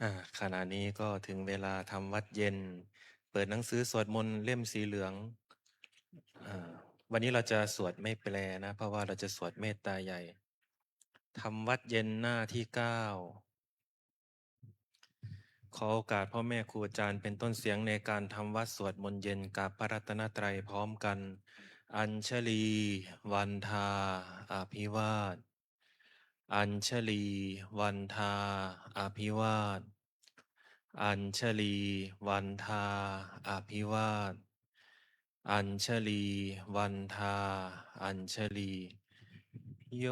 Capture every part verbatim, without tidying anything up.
อ่า ขณะนี้ก็ถึงเวลาทำวัตรเย็น เปิดหนังสือสวดมนต์เล่มสีเหลือง อ่า วันนี้เราจะสวดไม่แปลนะ เพราะว่าเราจะสวดเมตตาใหญ่ ทำวัตรเย็นหน้าที่เก้า ขอโอกาสพ่อแม่ครูอาจารย์เป็นต้นเสียงในการทำวัตรสวดมนต์เย็นกับพระรัตนตรัยพร้อมกัน อัญชลี วันทา อภิวาท อัญชลี วันทา อภิวาท อัญชลี วันทา อภิวาท อัญชลี วันทา อัญชลี โย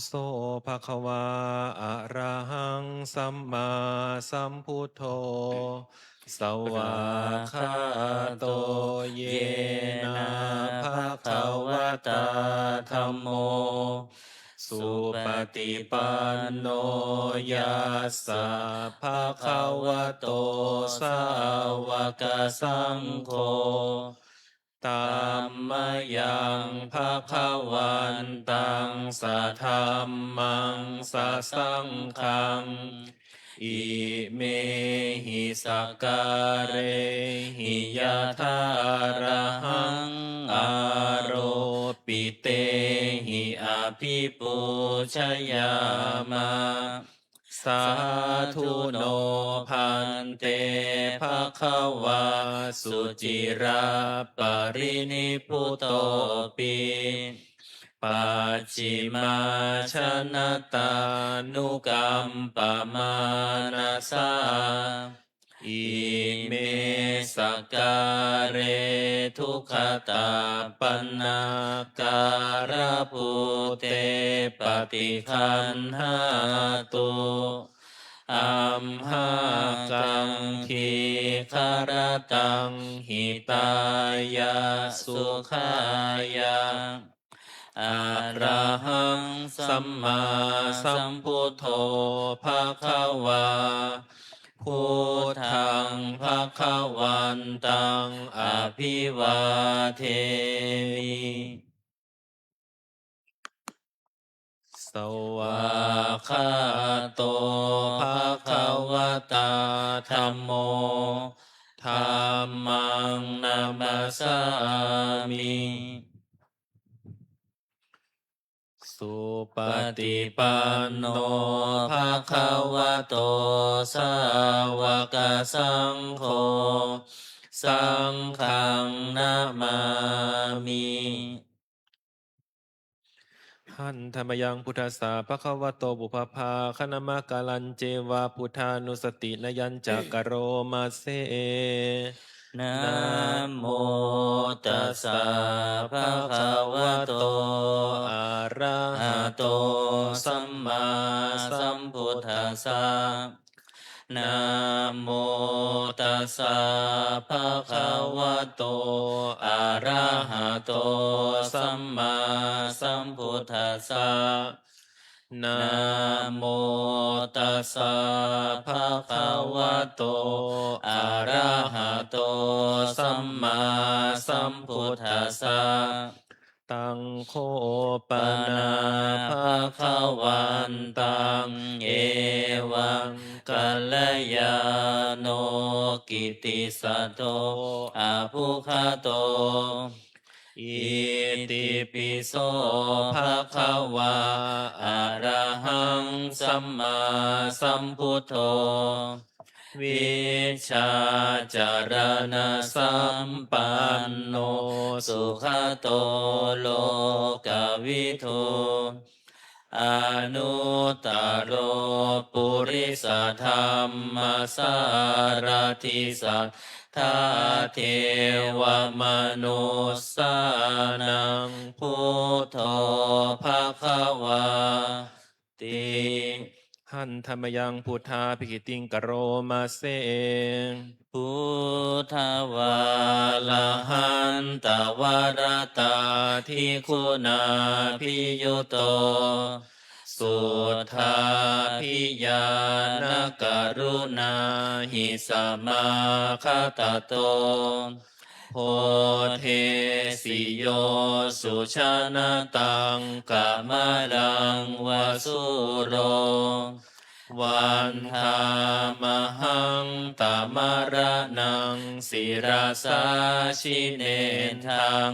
โส ภะคะวา อะระหัง สัมมาสัมพุทโธ สวากขาโต เยนะ ภะคะวะตา ธัมโม สุปฏิปันโน ยัสสะ ภะคะวะโต สาวกสังโฆ ธัมมะยัง ภะคะวันตัง สะธัมมัง สะสังฆัง อิเมหิ สะกาเรหิ ยะถาระหัง อาโรปิเตหิ อะภิปูชยามะ สาธุ โน ภันเต ภะคะวา สุจิระปะรินิพพุโต ปิ ปัจฉิมาชนะตานุกัมปะมานะสา อิเม สะกาเร ทุกขตาปะนาการะภูเต ปะติคันหาตุ อัมหากัง ทีฆะระตัง หิตายะ สุขายะ อะระหัง สัมมาสัมพุทโธ ภะคะวา พุทธัง ภะคะวันตัง อะภิวาเทมิ สวากขาโต ภะคะวะตา ธัมโม ธัมมัง นะมัสสามิ สุปฏิปันโน ภะคะวะโต สาวกสังโฆ สังฆัง นะมามิ Handa mayaṃ buddhassa bhagavato pubbabhāganamakārañceva buddhānussatinayañca karoma se. Namo tassa bhagavato arahato sammāsambuddhassa. Namo tassa bhagavato arahato sammāsambuddhassa. Namo tassa bhagavato arahato sammāsambuddhassa. Taṃ kho pana bhagavantaṃ evaṃ kalyāṇo kittisaddo abbhuggato. Itipi so bhagavā arahaṃ sammāsambuddho vijjācaraṇasampanno sugato lokavidū anuttaro purisadammasārathi satthā devamanussānaṃ buddho bhagavāti. Handa mayaṃ buddhābhigītiṃ karoma se. Buddhavārahantavaratādiguṇābhiyutto suddhābhiñāṇakaruṇāhi samāgatatto bodhesi yo sujanataṃ kamalaṃ va sūro Vandāmahaṃ tamaraṇaṃ sirasā jinendaṃ.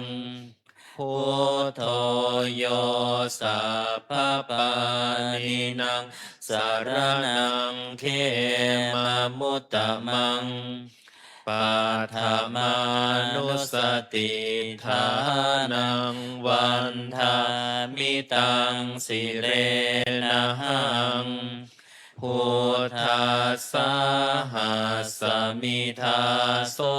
Buddho yo sabbapāṇīnaṃ saraṇaṃ khemamuttamaṃ. Paṭhamānussatiṭṭhānaṃ vandāmi taṃ sirenahaṃ. Buddhassāhasmi dāso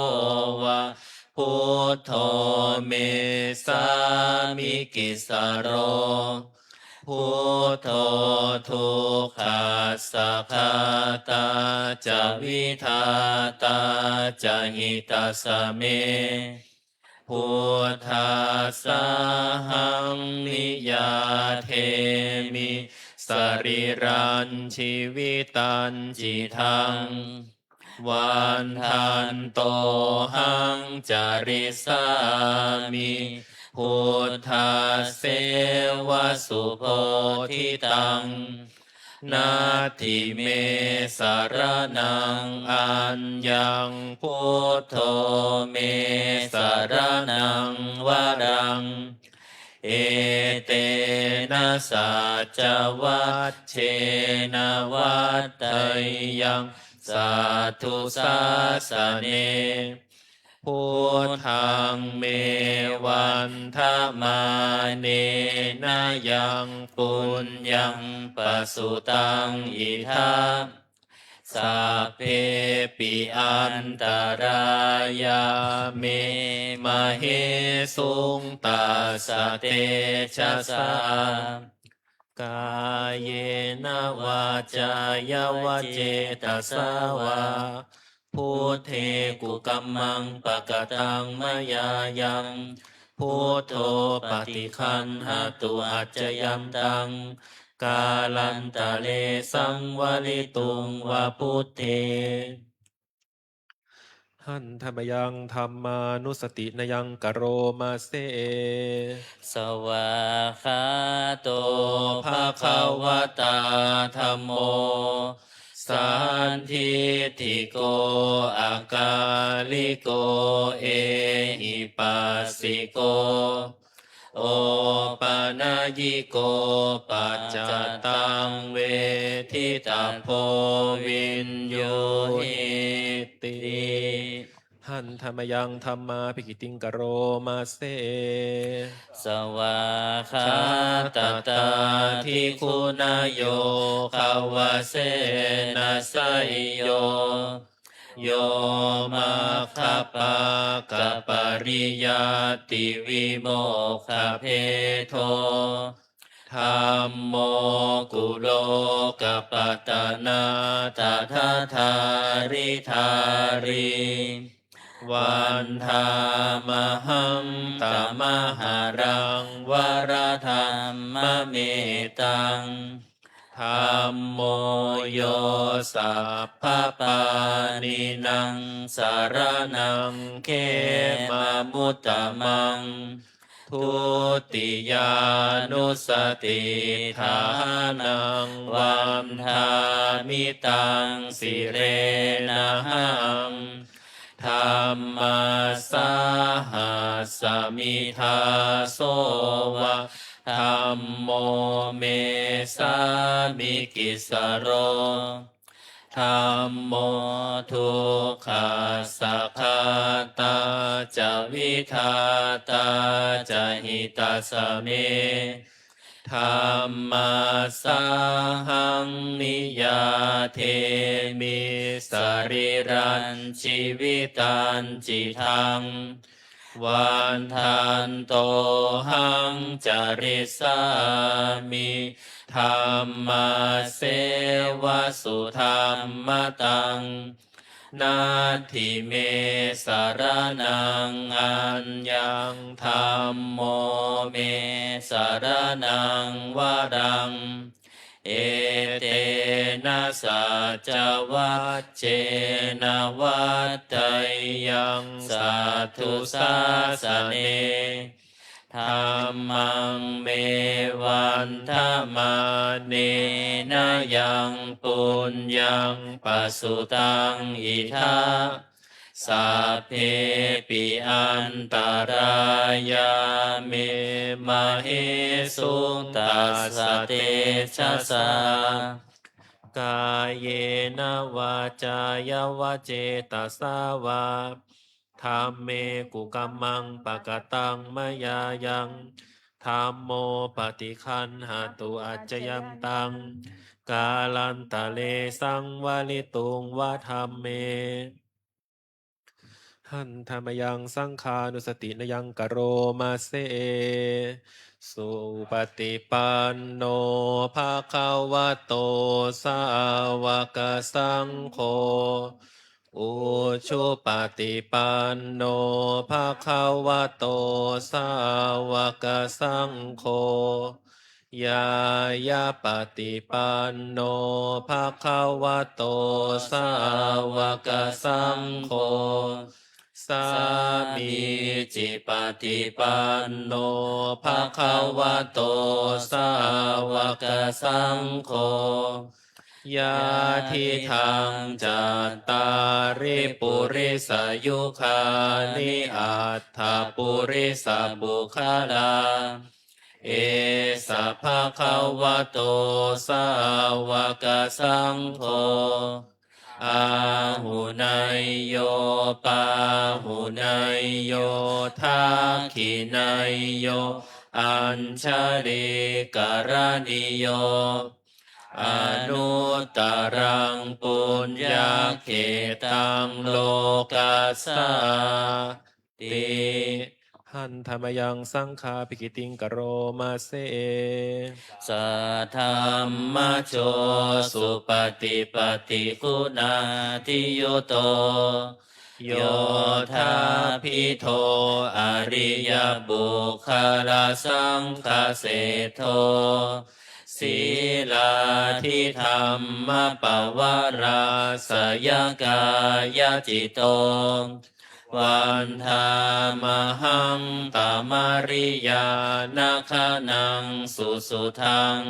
va, buddho me sāmikissaro. Buddho dukkhassa ghātā ca vidhātā ca hitassa me. Buddhassāhaṃ niyyādemi sarīrañjīvitañcidaṃ. Vandantohaṃ carissāmi buddhasseva subodhitaṃ. Natthi me saraṇaṃ aññaṃ, buddho me saraṇaṃ varaṃ. Etena saccavajjena vaḍḍheyyaṃ satthu sāsane. Buddhaṃ me vandamānena yaṃ puññaṃ pasutaṃ idha, sabbepi antarāyā me māhesuṃ tassa tejasā. Kāyena vācāya va cetasā vā, buddhe kukammaṃ pakataṃ mayā yaṃ, buddho paṭiggaṇhatu accayantaṃ, kālantare saṃvarituṃ va buddhe. Handa mayaṃ dhammānussatinayaṃ karoma se. Svākkhāto bhagavatā dhammo, sandiṭṭhiko akāliko ehipassiko, opanayiko paccattaṃ veditabbo viññūhīti. Handa mayaṃ dhammābhigītiṃ karoma se. Svākkhātatādiguṇayogavasena seyyo, yo maggapākapariyattivimokkhabhedo, dhammo kulokapattanā tadadhāridhārī, vandāmahaṃ tamaharaṃ varadhammametaṃ. Dhammo yo sabbapāṇīnaṃ saraṇaṃ khemamuttamaṃ. Dutiyānussatiṭṭhānaṃ vandāmi taṃ sirenahaṃ. Dhammassāhasmi dāso va, dhammo me sāmikissaro. Dhammo dukkhassa ghātā ca vidhātā ca hitassa me. Dhammassāhaṃ niyyādemi sarīrañjīvitañcidaṃ. Vandantohaṃ carissāmi dhammasseva sudhammataṃ. Natthi me saraṇaṃ aññaṃ, dhammo me saraṇaṃ varaṃ. Etena saccavajjena vaḍḍheyyaṃ satthu sāsane. Dhammaṃ me vandamānena yaṃ puññaṃ pasutaṃ idha, sabbepi antarāyā me māhesuṃ tassa tejasā. Kāyena vācāya va cetasā vā, dhamme kukammaṃ pakataṃ mayā yaṃ, dhammo paṭiggaṇhatu accayantaṃ, kālantare saṃvarituṃ va dhamme. Handa mayaṃ saṅghānussatinayaṃ karoma se. Supaṭipanno bhagavato sāvakasaṅgho, ujupaṭipanno bhagavato sāvakasaṅgho, ñāyapaṭipanno bhagavato sāvakasaṅgho, sāmīcipaṭipanno bhagavato sāvakasaṅgho, yadidaṃ cattāri purisayugāni aṭṭha purisapuggalā, esa bhagavato sāvakasaṅgho, āhuneyyo pāhuneyyo dakkhiṇeyyo añjalikaraṇīyo, anuttaraṃ puññakkhettaṃ lokassāti. Handa mayaṃ saṅghābhigītiṃ karoma se. Saddhammajo supaṭipattiguṇādiyutto, yoṭṭhābbidho ariyapuggalasaṅghaseṭṭho, sīlādidhammapavarāsayakāyacitto, vandāmahaṃ tamariyañāgaṇaṃ susuddhaṃ.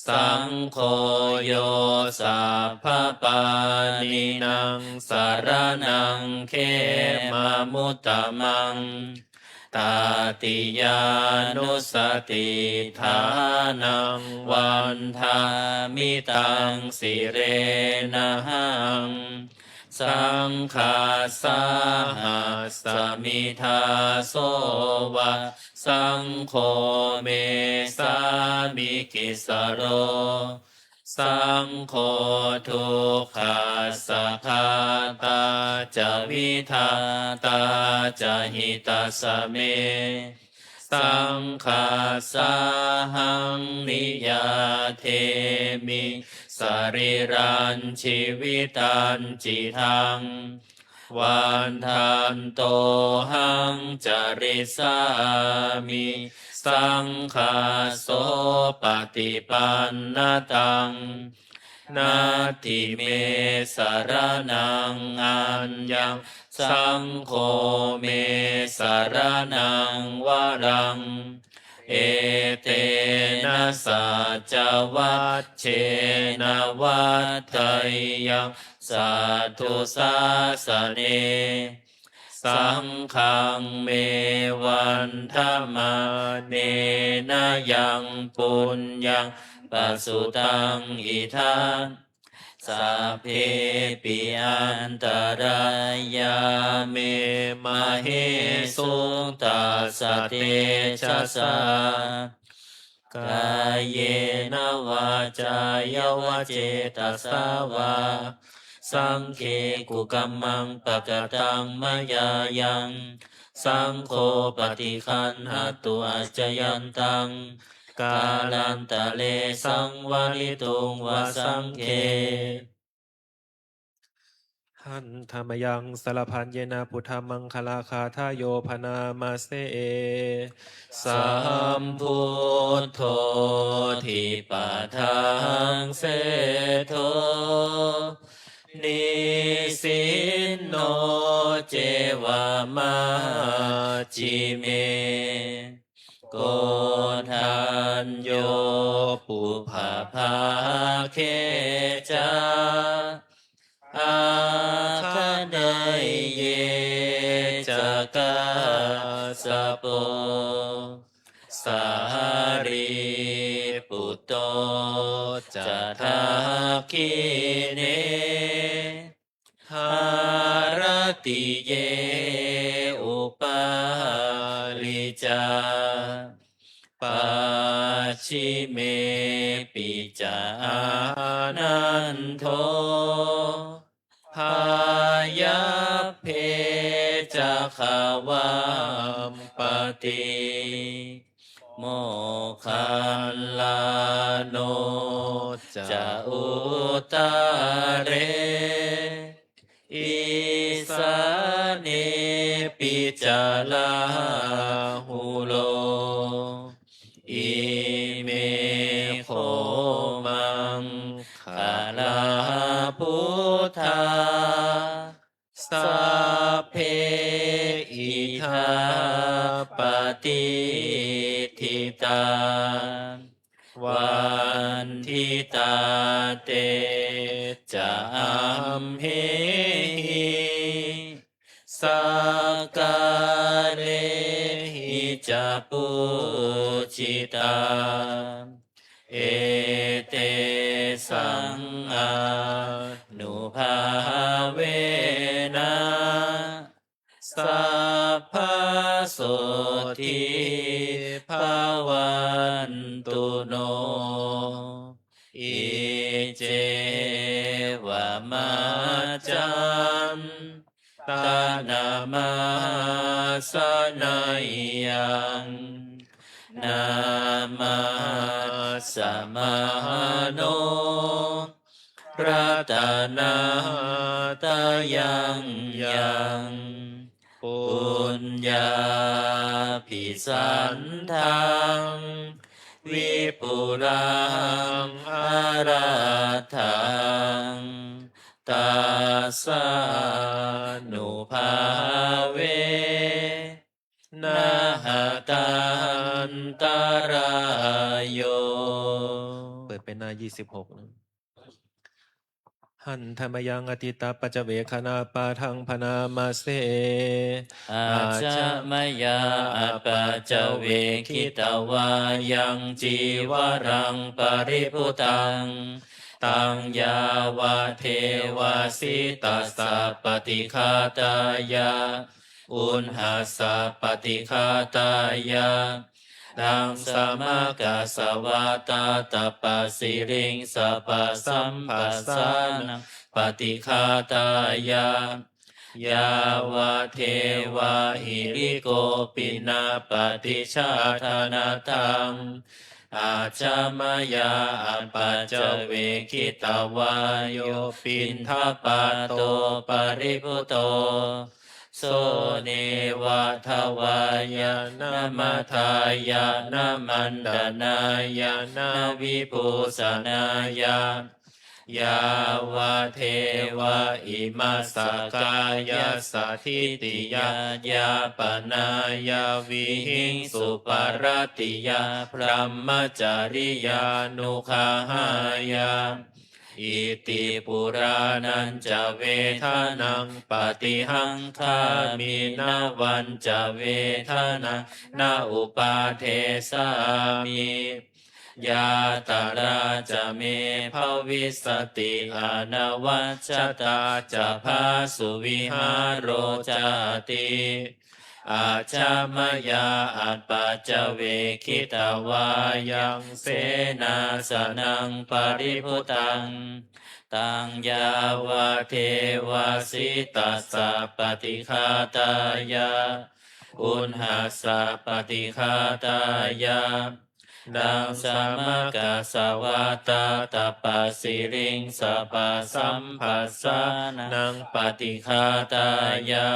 Saṅgho yo sabbapāṇīnaṃ saraṇaṃ khemamuttamaṃ, tatiyānussatiṭṭhānaṃ vandāmi taṃ sirenahaṃ. Saṅghassāhasmi dāso va, saṅgho me sāmikissaro, saṅgho dukkhassa ghātā ca vidhātā ca hitassa me. Saṅghassāhaṃ niyyādemi sarīrañjīvitañcidaṃ, vandantohaṃ carissāmi saṅghassopaṭipannataṃ. Natthi me saraṇaṃ aññaṃ, saṅgho me saraṇaṃ varaṃ, etena saccavajjena vaḍḍheyyaṃ satthu sāsane. Saṅghaṃ me vandamānena yaṃ puññaṃ pasutaṃ idha, sabbepi antarāyā me māhesuṃ tassa tejasā. Kāyena vācāya va cetasā vā, saṅghe kukammaṃ pakataṃ mayā yaṃ, saṅgho paṭiggaṇhatu accayantaṃ, kālantare saṃvarituṃ va saṅghe. Handa mayaṃ saraṇapaññena buddhamaṅgalagāthāyo bhaṇāma se. Sambuddho dipadaṃ seṭṭho, nisinno ceva majjhime. Koṇḍañño pubbabhāge ca āgaṇeyye ca kassapo sārīputto ca dakkhiṇe haratiye upāli ca pacchimepi ca ānando pāyabbe ca gavampati moggallāno ca uttare isānepi ca rāhulo ime kho maṅgalā buddhā sabbe idha patiṭṭhitā vanditā te ca amhehi sakkārehi ca pūjitā etesaṃ ānubhāvena sabbasotthī bhavantu no. Iccevam ajjhan tanamāsaneyyaṃ namassvamāno ratanattayaṃ yaṃ puññābhisandaṃ vipulaṃ arattaṃ tassānubhāvena hatantarāyo. เปิดเป็นหน้า ยี่สิบหก นะ Handa mayaṃ atītapaccavekkhaṇapāṭhaṃ bhaṇāma se. Ajja mayā apaccavekkhitvā yaṃ cīvaraṃ paribhuttaṃ taṃ yāvadeva sītassa paṭighātāya uṇhassa paṭighātāya daṃsamakasavātātapasiriṃsapasamphassānaṃ paṭighātāya yāvadeva hirikopinapaṭicchādanatthaṃ ajja mayā apaccavekkhitvā yo piṇḍapāto paribhutto so neva davāya na madāya na maṇḍanāya na vibhūsanāya yāvadeva imassa kāyassa ṭhitiyā yāpanāya vihiṃsuparatiyā brahmacariyānuggahāya iti purāṇañca vedanaṃ paṭihaṅkhāmi navañca vedanaṃ na uppādessāmi yātrā ca me bhavissati anavajjatā ca phāsuvihāro cāti ajja mayā apaccavekkhitvā yaṃ senāsanaṃ paribhuttaṃ taṃ yāvadeva sītassa paṭighātāya uṇhassa paṭighātāya daṃsamakasavātātapasiriṃsapasamphassānaṃ paṭighātāya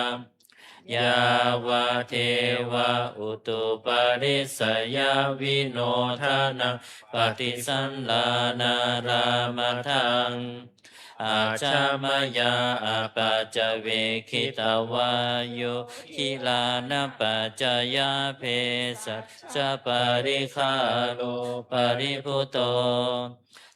yāvadeva utuparissayavinodanaṃ paṭisallānārāmatthaṃ, ajja mayā apaccavekkhitvā yo gilānapaccayabhesajja parikkhāro paribhuto,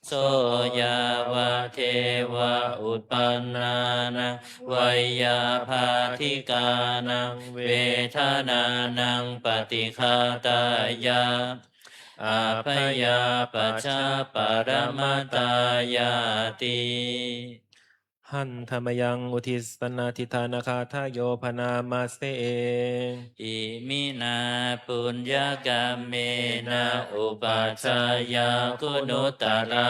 so yāvadeva uppannānaṃ veyyābādhikānaṃ vedanānaṃ paṭighātāya, abyāpajjhaparamatāyāti. Handa mayaṃ uddissa nāthiṭṭhānagāthāyo bhaṇāma se. Iminā puññakammena upajjhāyā guṇuttarā,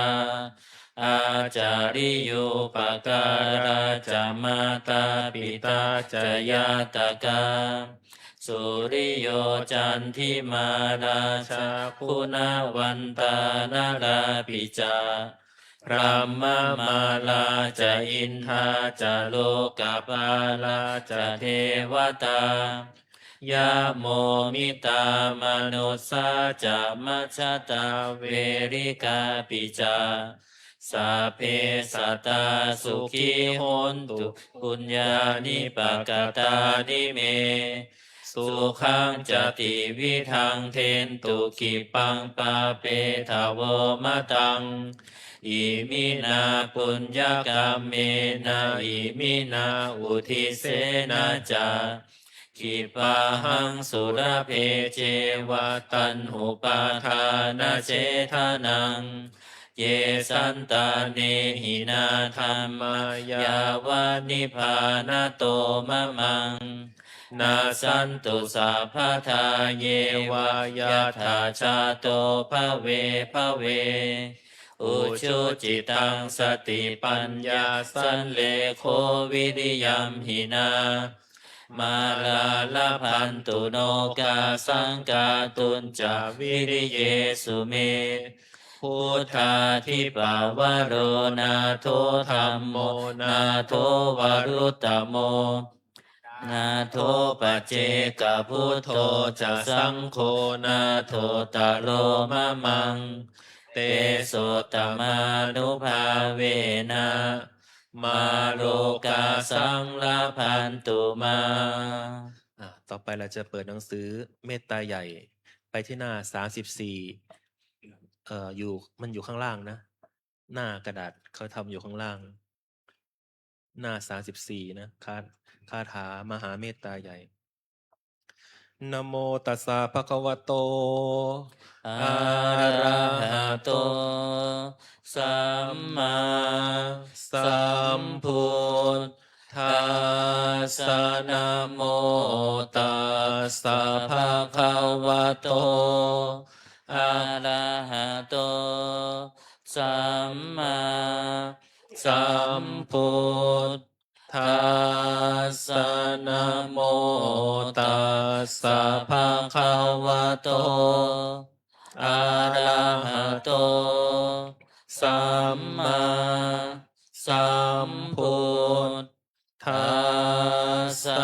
ācariyūpakārā ca mātā pitā ca ñātakā, suriyo candimā rājā guṇavantā narāpi ca, brahmamārā ca indā ca lokapālā ca devatā, yamo mittā manussā ca majjhattā verikāpi ca, sabbe sattā sukhī hontu puññāni pakatāni me, sukhañca tividhaṃ dentu khippaṃ pāpetha vo mataṃ. Iminā puññakammena iminā uddissena ca, khippāhaṃ sulabhe ceva taṇhupādānachedanaṃ, ye santāne hinā dhammā yāva nibbānato mamaṃ, nassantu sabbadā yeva yattha jāto bhave bhave, ujucittaṃ satipaññā sallekho viriyamhinā, mārā labhantu nokāsaṃ kātuñca viriyesu me. Buddhādhipavaro nātho dhammo nātho varuttamo, nātho paccekabuddho ca saṅgho nāthottaro mamaṃ, tesottamānubhāvena mārokāsaṃ labhantu mā. อ่ะ ต่อไปเราจะเปิดหนังสือเมตตาใหญ่ ไปที่หน้า สามสิบสี่ เอ่อ อยู่ มันอยู่ข้างล่างนะ หน้ากระดาษเขาทำอยู่ข้างล่าง หน้า สามสิบสี่ นะ คา คาถามหาเมตตาใหญ่ Namo tassa bhagavato arahato sammāsambuddhassa. Namo tassa bhagavato arahato sammāsambuddhassa. Namo tassa bhagavato arahato sammāsambuddhassa.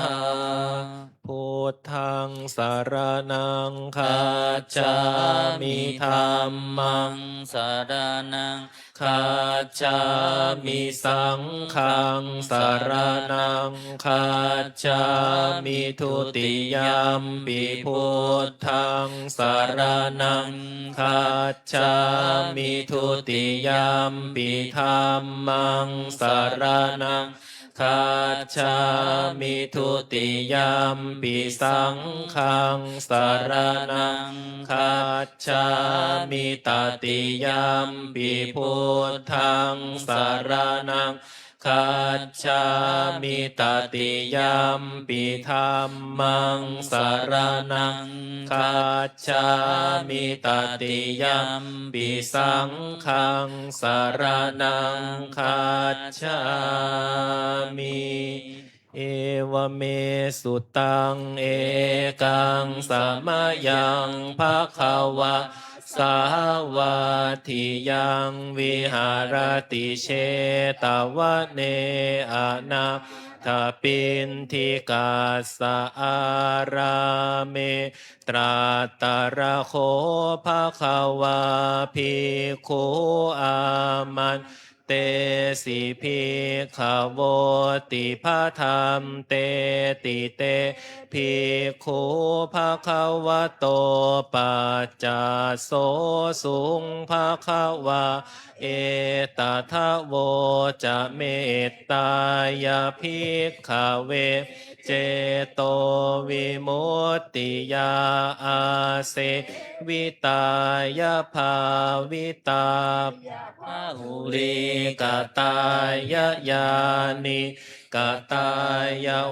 Buddhaṃ saraṇaṃ gacchāmi. Dhammaṃ saraṇaṃ gacchāmi. Saṅghaṃ saraṇaṃ gacchāmi. Dutiyampi buddhaṃ saraṇaṃ gacchāmi. Dutiyampi dhammaṃ saraṇaṃ gacchāmi. Dutiyampi saṅghaṃ saraṇaṃ gacchāmi. Tatiyampi buddhaṃ saraṇaṃ gacchāmi. Tatiyampi dhammaṃ saraṇaṃ gacchāmi. Tatiyampi saṅghaṃ saraṇaṃ gacchāmi. Evaṃ me sutaṃ. Ekaṃ samayaṃ bhagavā sāvatthiyaṃ viharati jetavane anāthapiṇḍikassa ārāme. Tatra kho bhagavā bhikkhū āmantesi bhikkhavoti. Bhadanteti te bhikkhū bhagavato paccassosuṃ. Bhagavā etadavoca: Mettāya bhikkhave cetovimuttiyā āsevitāya bhāvitāya bahulīkatāya yānīkatāya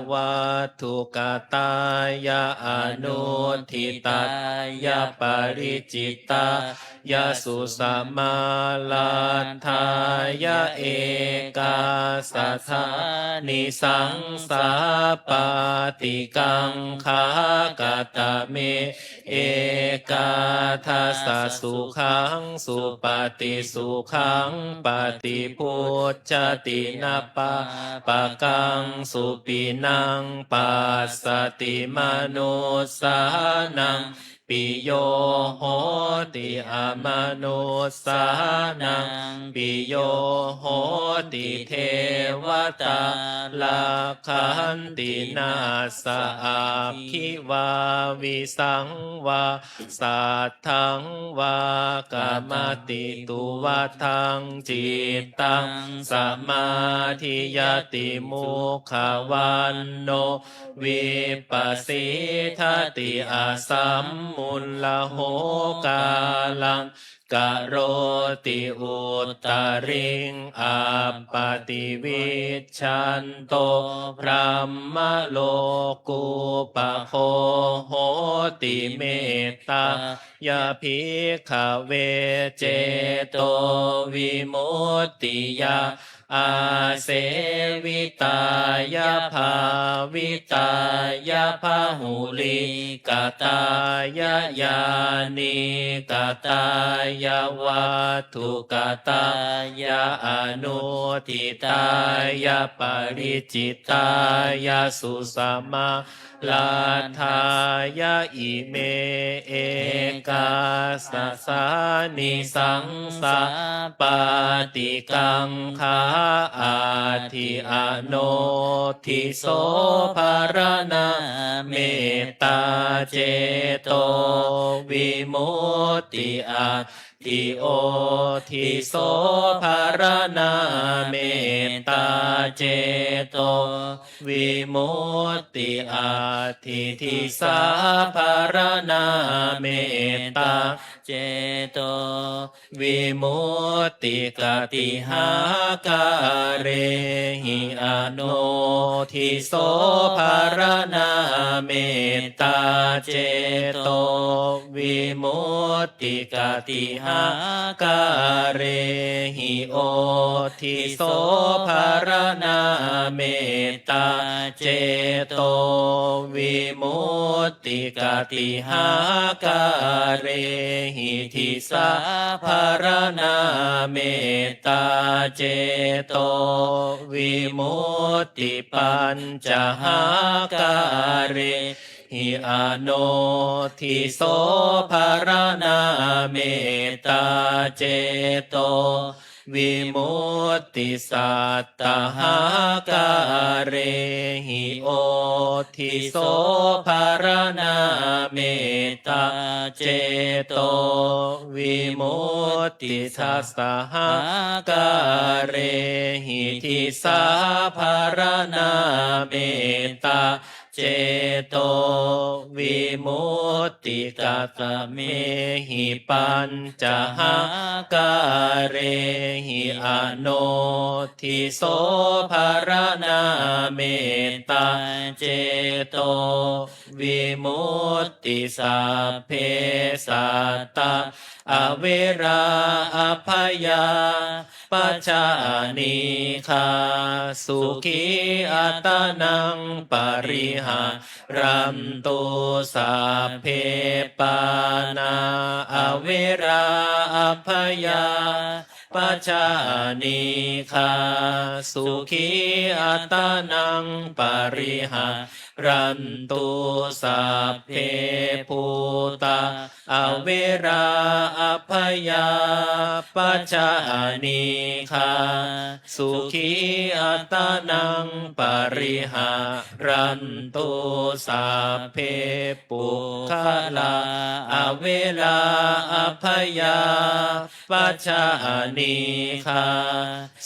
vatthukatāya anuṭṭhitāya paricitāya susamāraddhāya ekādasānisaṃsā pāṭikaṅkhā. Katame ekādasa? Sukhaṃ supati, sukhaṃ paṭibujjhati, na pāpakaṃ supinaṃ passati, manussānaṃ piyo hoti, amanussānaṃ piyo hoti, devatā rakkhanti, nāssa aggi vā visaṃ vā satthaṃ vā kamati. Tuvaṭaṃ cittaṃ samādhiyati, mukhavaṇṇo vippasīdati, asammūḷho kālaṃ karoti, uttariṃ appaṭivijjhanto brahmalokūpago hoti. Mettāya bhikkhave cetovimuttiyā āsevitāya bhāvitāya bahulīkatāya yānīkatāya vatthukatāya anuṭṭhitāya paricitāya susamā raddhāya ime ekādasānisaṃsā pāṭikaṅkhā atthi. Anodhiso pharaṇā mettā cetovimutti atthi. Odhiso pharaṇā mettā ceto vimutti atthi. Disā pharaṇā mettā ceto vimutti. Katīhākārehi anodhiso pharaṇā mettā ceto vimutti. Katīhākārehi odhiso pharaṇā mettā ceto vimutti. Katīhākārehi disā pharaṇā mettā ceto vimutti. Pañcahākārehi anodhiso pharaṇā mettā ceto vimutti. Sattahākārehi odhiso pharaṇā mettā ceto vimutti. Dasahākārehi disā pharaṇā mettā ceto vimutti. Katamehi pañcahākārehi anodhiso pharaṇā mettā ceto vimutti. Sabbe sattā averā abyāpajjhā anīghā sukhī attānaṃ pariharantu. Sabbe pāṇā averā abyāpajjhā anīghā sukhī attānaṃ pariharantu. Sabbe bhūtā averā abyāpajjhā anīghā sukhī attānaṃ pariharantu. Sabbe puggalā averā abyāpajjhā anīghā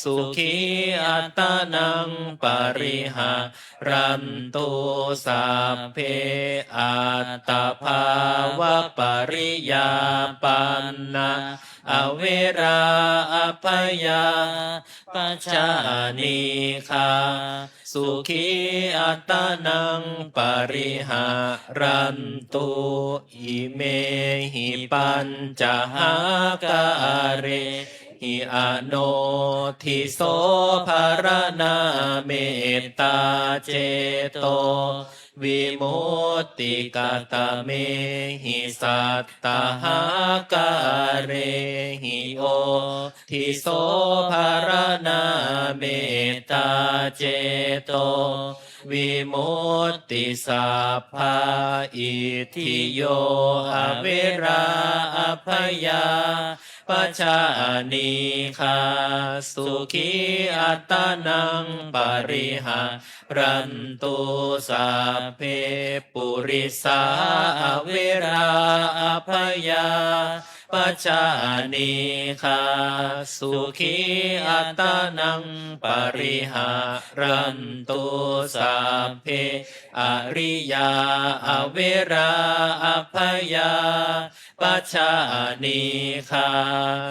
sukhī attānaṃ pariharantu. Sabbe attabhāvapariyāpannā averā abyāpajjhā anīghā sukhī attānaṃ pariharantu. Imehi pañcahākārehi anodhiso pharaṇā mettā ceto vimutti. Katamehi sattahākārehi odhiso pharaṇā mettā ceto vimutti. Sabbā itthiyo averā abyāpajjhā anīghā sukhī attānaṃ pariharantu. Sabbe purisā averā abyāpajjhā anīghā sukhī attānaṃ pariharantu. Sabbe ariyā averā abyāpajjhā anīghā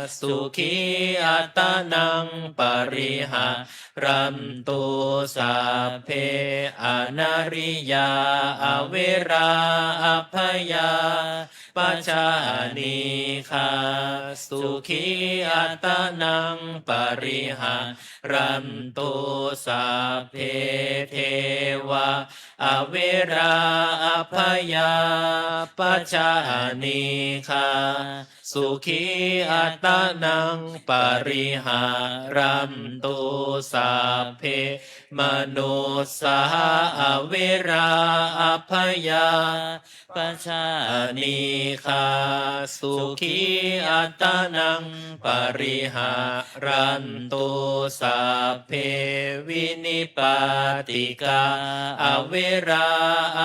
sukhī attānaṃ pariharantu. Sabbe anariyā averā abyāpajjhā anīghā sukhī attānaṃ pariharantu. Sabbe devā averā abyāpajjhā anīghā sukhī attānaṃ pariharantu. Sabbe manussā averā abyāpajjhā anīghā sukhī attānaṃ pariharantu. Sabbe vinipātikā averā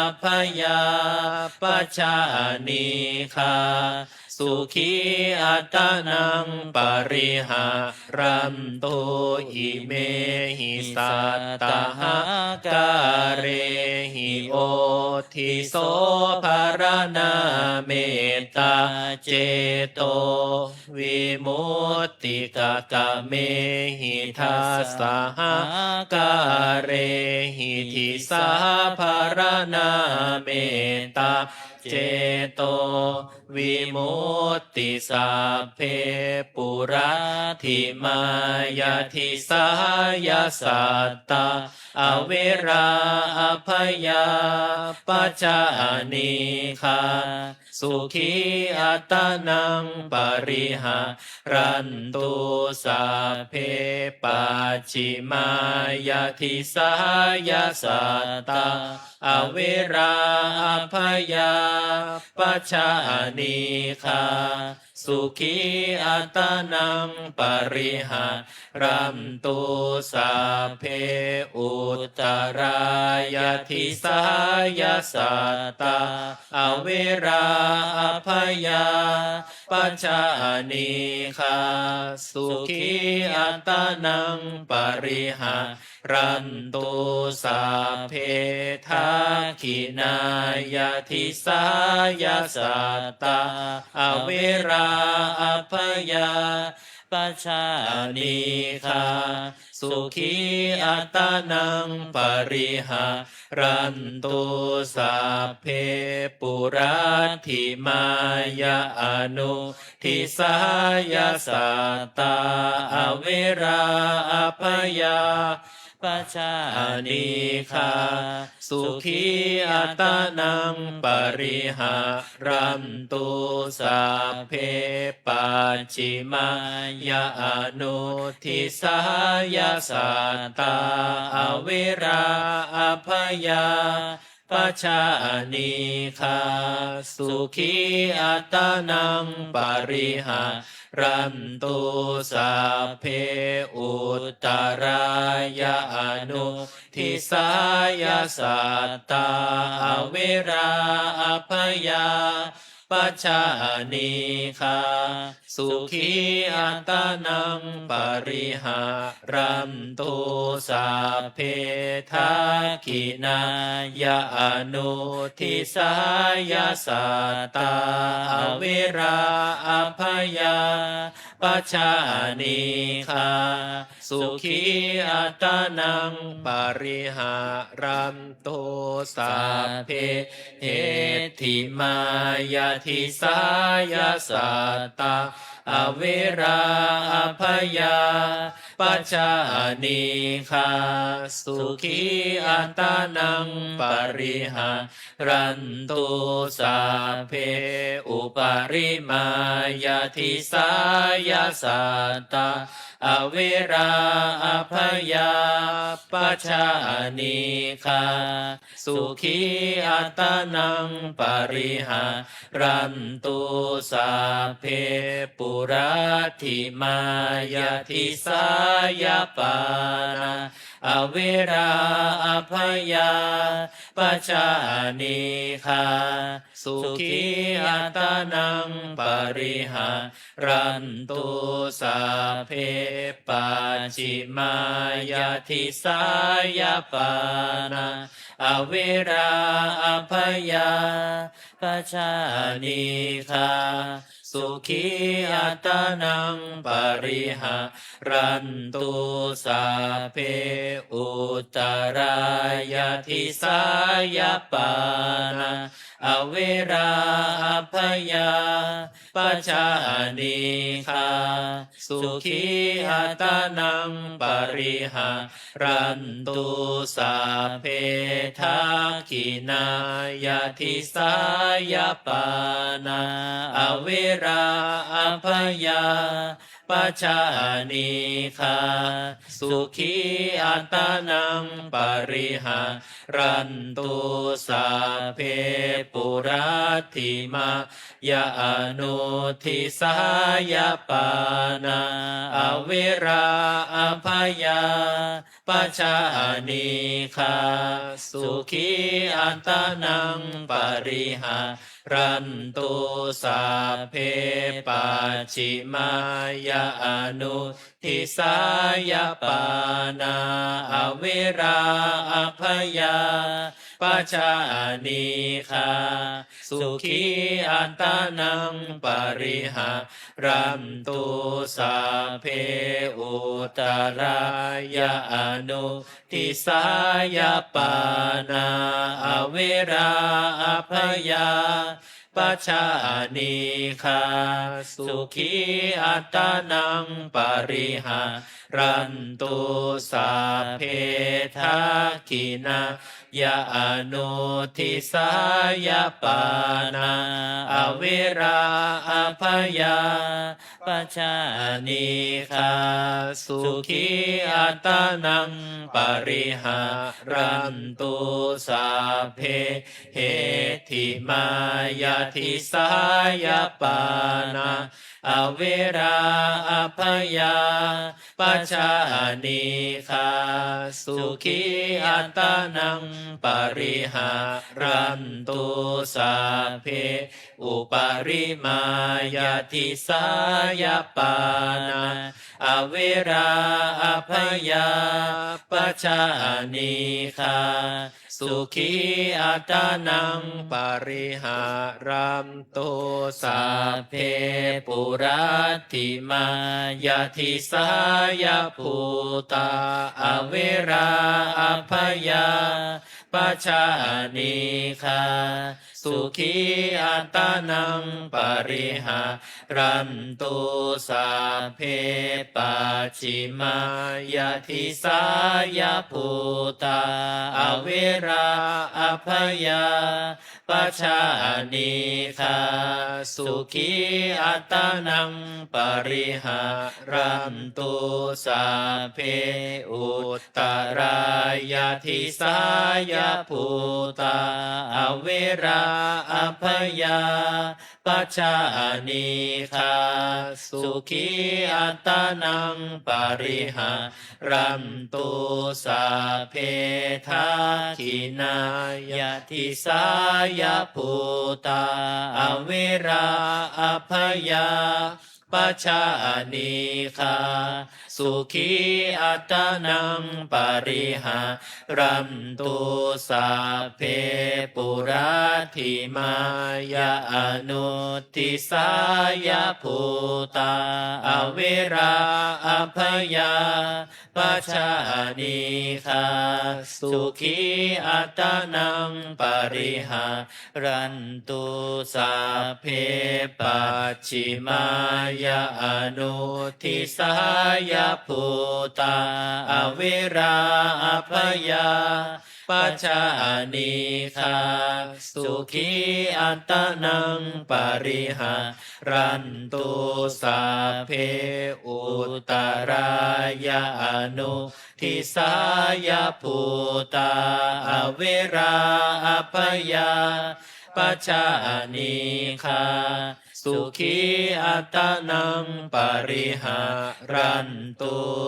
abyāpajjhā anīghā sukhī attānaṃ pariharantu. Imehi sattahākārehi odhiso pharaṇā mettā ceto vimutti. Katamehi dasahākārehi disā pharaṇā mettā ceto vimutti. Sabbe puratthimāya disāya sattā averā abyāpajjhā anīghā sukhī attānaṃ pariharantu. Sabbe pacchimāya disāya sattā averā abyāpajjhā anīghā sukhī attānaṃ pariharantu. Sabbe uttarāya disāya sattā averā abyāpajjhā anīghā sukhī attānaṃ pariharantu. Sabbe dakkhiṇāya disāya sattā averā abyā pajānīghā, sukhī attānaṃ pariharantu. Sabbe puratthimāya anudisāya sattā averā abyāpajjhā anīghā, sukhī attānaṃ pariharantu. Sabbe pacchimāya anudisāya sattā averā abyāpajjhā anīghā, sukhī attānaṃ pariharantu. Sabbe uttarāya anudisāya sattā averā abyāpajjhā anīghā, sukhī attānaṃ pariharantu. Sabbe dakkhiṇāya anudisāya sattā averā abyāpajjhā anīghā, sukhī attānaṃ pariharantu. Sabbe heṭṭhimāya disāya sattā averā abyāpajjhā anīghā, sukhī attānaṃ pariharantu. Sabbe uparimāya disāya sattā averā abyāpajjhā anīghā, sukhī attānaṃ pariharantu. Sabbe puratthimāya disāya pāṇā averā abyāpajjhā anīghā, sukhī attānaṃ pariharantu. Sabbe pacchimāya disāya pāṇā averā abyāpajjhā anīghā, sukhī attānaṃ pariharantu. Sabbe uttarāya disāya pāṇā averā abyāpajjhā anīghā, sukhī attānaṃ pariharantu. Sabbe dakkhiṇāya disāya pāṇā averā abyāpajjhā anīghā, sukhī attānaṃ pariharantu. Sabbe puratthimāya anudisāya pāṇā averā abyāpajjhā anīghā, sukhī attānaṃ pariharantu. Sabbe pacchimāya anudisāya pāṇā averā abyāpajjhā anīghā, sukhī attānaṃ pariharantu. Sabbe uttarāya anudisāya pāṇā averā abyāpajjhā anīghā, sukhī attānaṃ pariharantu. Sabbe dakkhiṇā ya anudisāya pāṇā averā abyāpajjhā anīghā, sukhī attānaṃ pariharantu. Sabbe heṭṭhimāya disāya pāṇā averā abyā pajjhā anīghā sukhī attānaṃ pariharantu. Sabbe uparimāya disāya pāṇā averā abyāpajjhā anīghā sukhī attānaṃ pariharantu. Sabbe puratthimāya disāya bhūtā averā abyāpajjhā anīghā sukhī attānaṃ pariharantu. Sabbe pacchimāya disāya bhūtā averā abyāpajjhā anīghā sukhī attānaṃ pariharantu. Sabbe uttarāya disāya bhūtā averā abyāpajjhā anīghā sukhī attānaṃ pariharantu. Sabbe dakkhiṇāya disāya bhūtā averā abyā pajjhā anīghā sukhī attānaṃ pariharantu. Sabbe puratthimāya anudisāya bhūtā averā abyā pajjhā anīghā sukhī attānaṃ pariharantu. Sabbe pacchimāya anudisāya bhūtā averā abyāpajjhā anīghā sukhī attānaṃ pariharantu. Sabbe uttarāya anudisāya bhūtā averā abyāpajjhā anīghā sukhī attānaṃ pariharantu.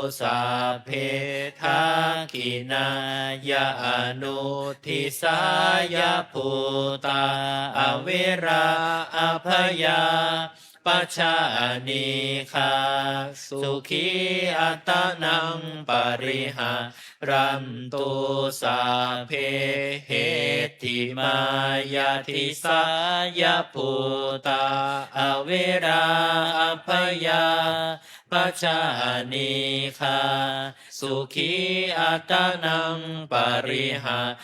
Sabbe dakkhiṇāya anudisāya bhūtā averā abyāpajjhā anīghā sukhī attānaṃ pariharantu. Sabbe heṭṭhimāya disāya bhūtā averā abyāpajjhā anīghā sukhī attānaṃ pariharantu.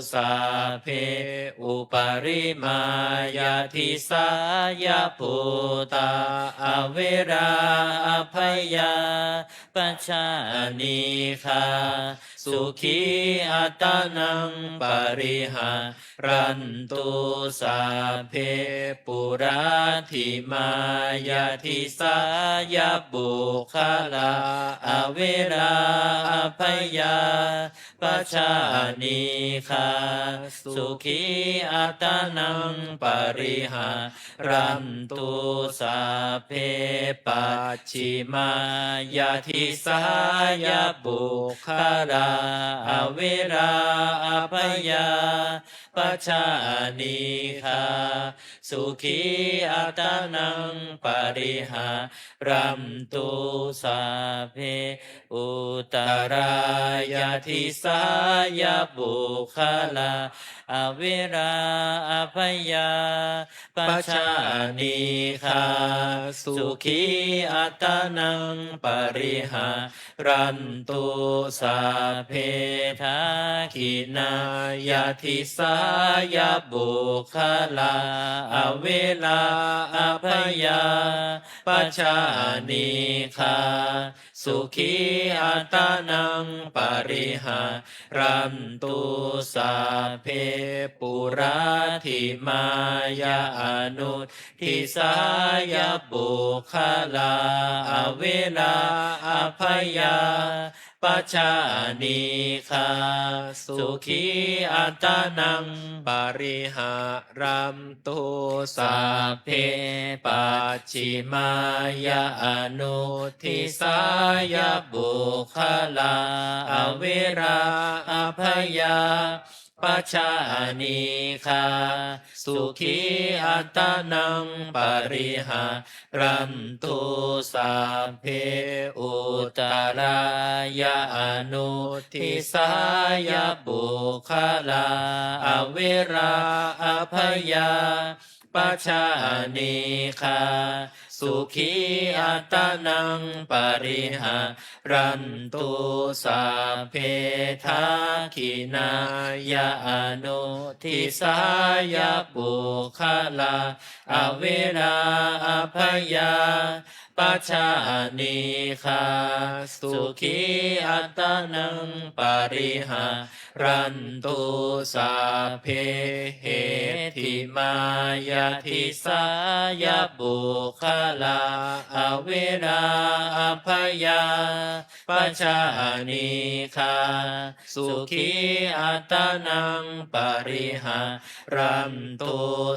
Sabbe uparimāya disāya bhūtā averā abyāpajjhā anīghā sukhī attānaṃ pariharantu. Sabbe puratthimāya disāya puggalā averā abyāpajjhā anīghā sukhī attānaṃ pariharantu. Sabbe pacchimāya disāya puggalā averā abyā pajjhā anīghā sukhī attānaṃ pariharantu. Sabbe uttarāya disāya puggalā averā abyāpajjhā anīghā sukhī attānaṃ pariharantu. Sabbe dakkhiṇāya disāya puggalā averā abyāpajjhā anīghā sukhī attānaṃ pariharantu. Sabbe puratthimāya anudisāya puggalā averā abyāpajjhā anīghā sukhī attānaṃ pariharantu. Sabbe pacchimāya anudisāya puggalā averā abyā pajānīghā, sukhī attānaṃ pariharantu. Sabbe uttarāya anudisāya puggalā averā abyā pajānīghā, sukhī attānaṃ pariharantu. Sabbe dakkhiṇāya anudisāya puggalā averā abyā pajānīghā, sukhī attānaṃ pariharantu. Sabbe heṭṭhimāya disāya puggalā averā abyā pajānīghā, sukhī attānaṃ pariharantu.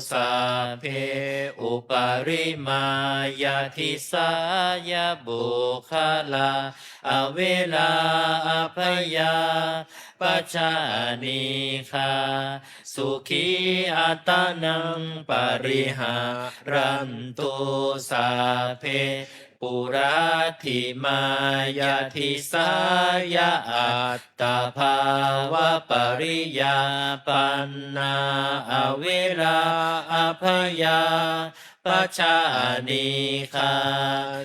Sabbe uparimāya disāya puggalā averā abyā pajānīghā, sukhī attānaṃ pariharantu. Sabbe puratthimāya disāya attabhāvapariyāpannā averā abyā pajānīghā,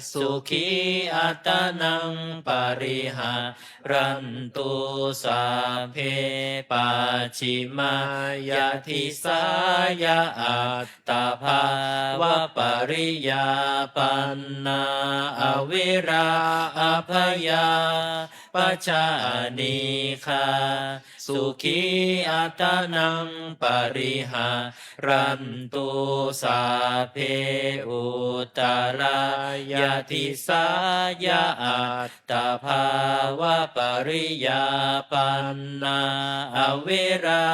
sukhī attānaṃ pariharantu. Sabbe pacchimāya disāya attabhāvapariyāpannā averā abyā pajānīghā, sukhī attānaṃ pariharantu. Sabbe uttarāya disāya attabhāvapariyāpannā averā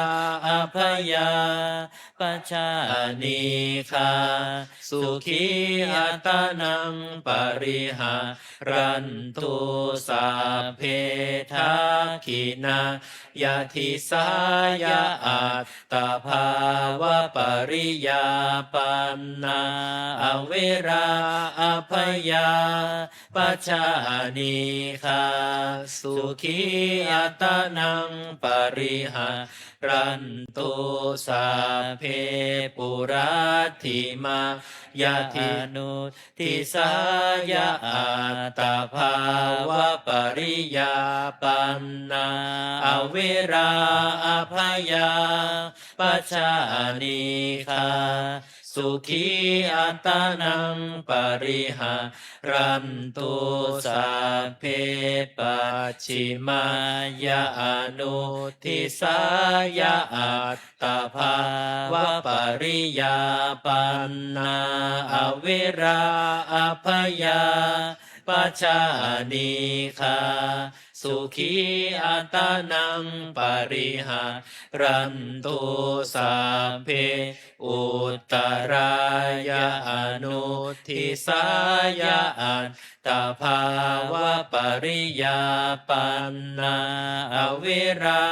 abyā pajānīghā, sukhī attānaṃ pariharantu. Sabbe dakkhiṇāya disāya attabhāvapariyāpannā averā abyā pajānīghā, sukhī attānaṃ pariharantu. Sabbe puratthimāya disāya attabhāvapariyāpannā averā abyā pajānīghā, sukhī attānaṃ pariharantu. Sabbe pacchimāya anudisāya attabhāvapariyāpannā averā abyā pajānīghā, sukhī attānaṃ pariharantu. Sabbe uttarāya anudisāya attabhāvapariyāpannā averā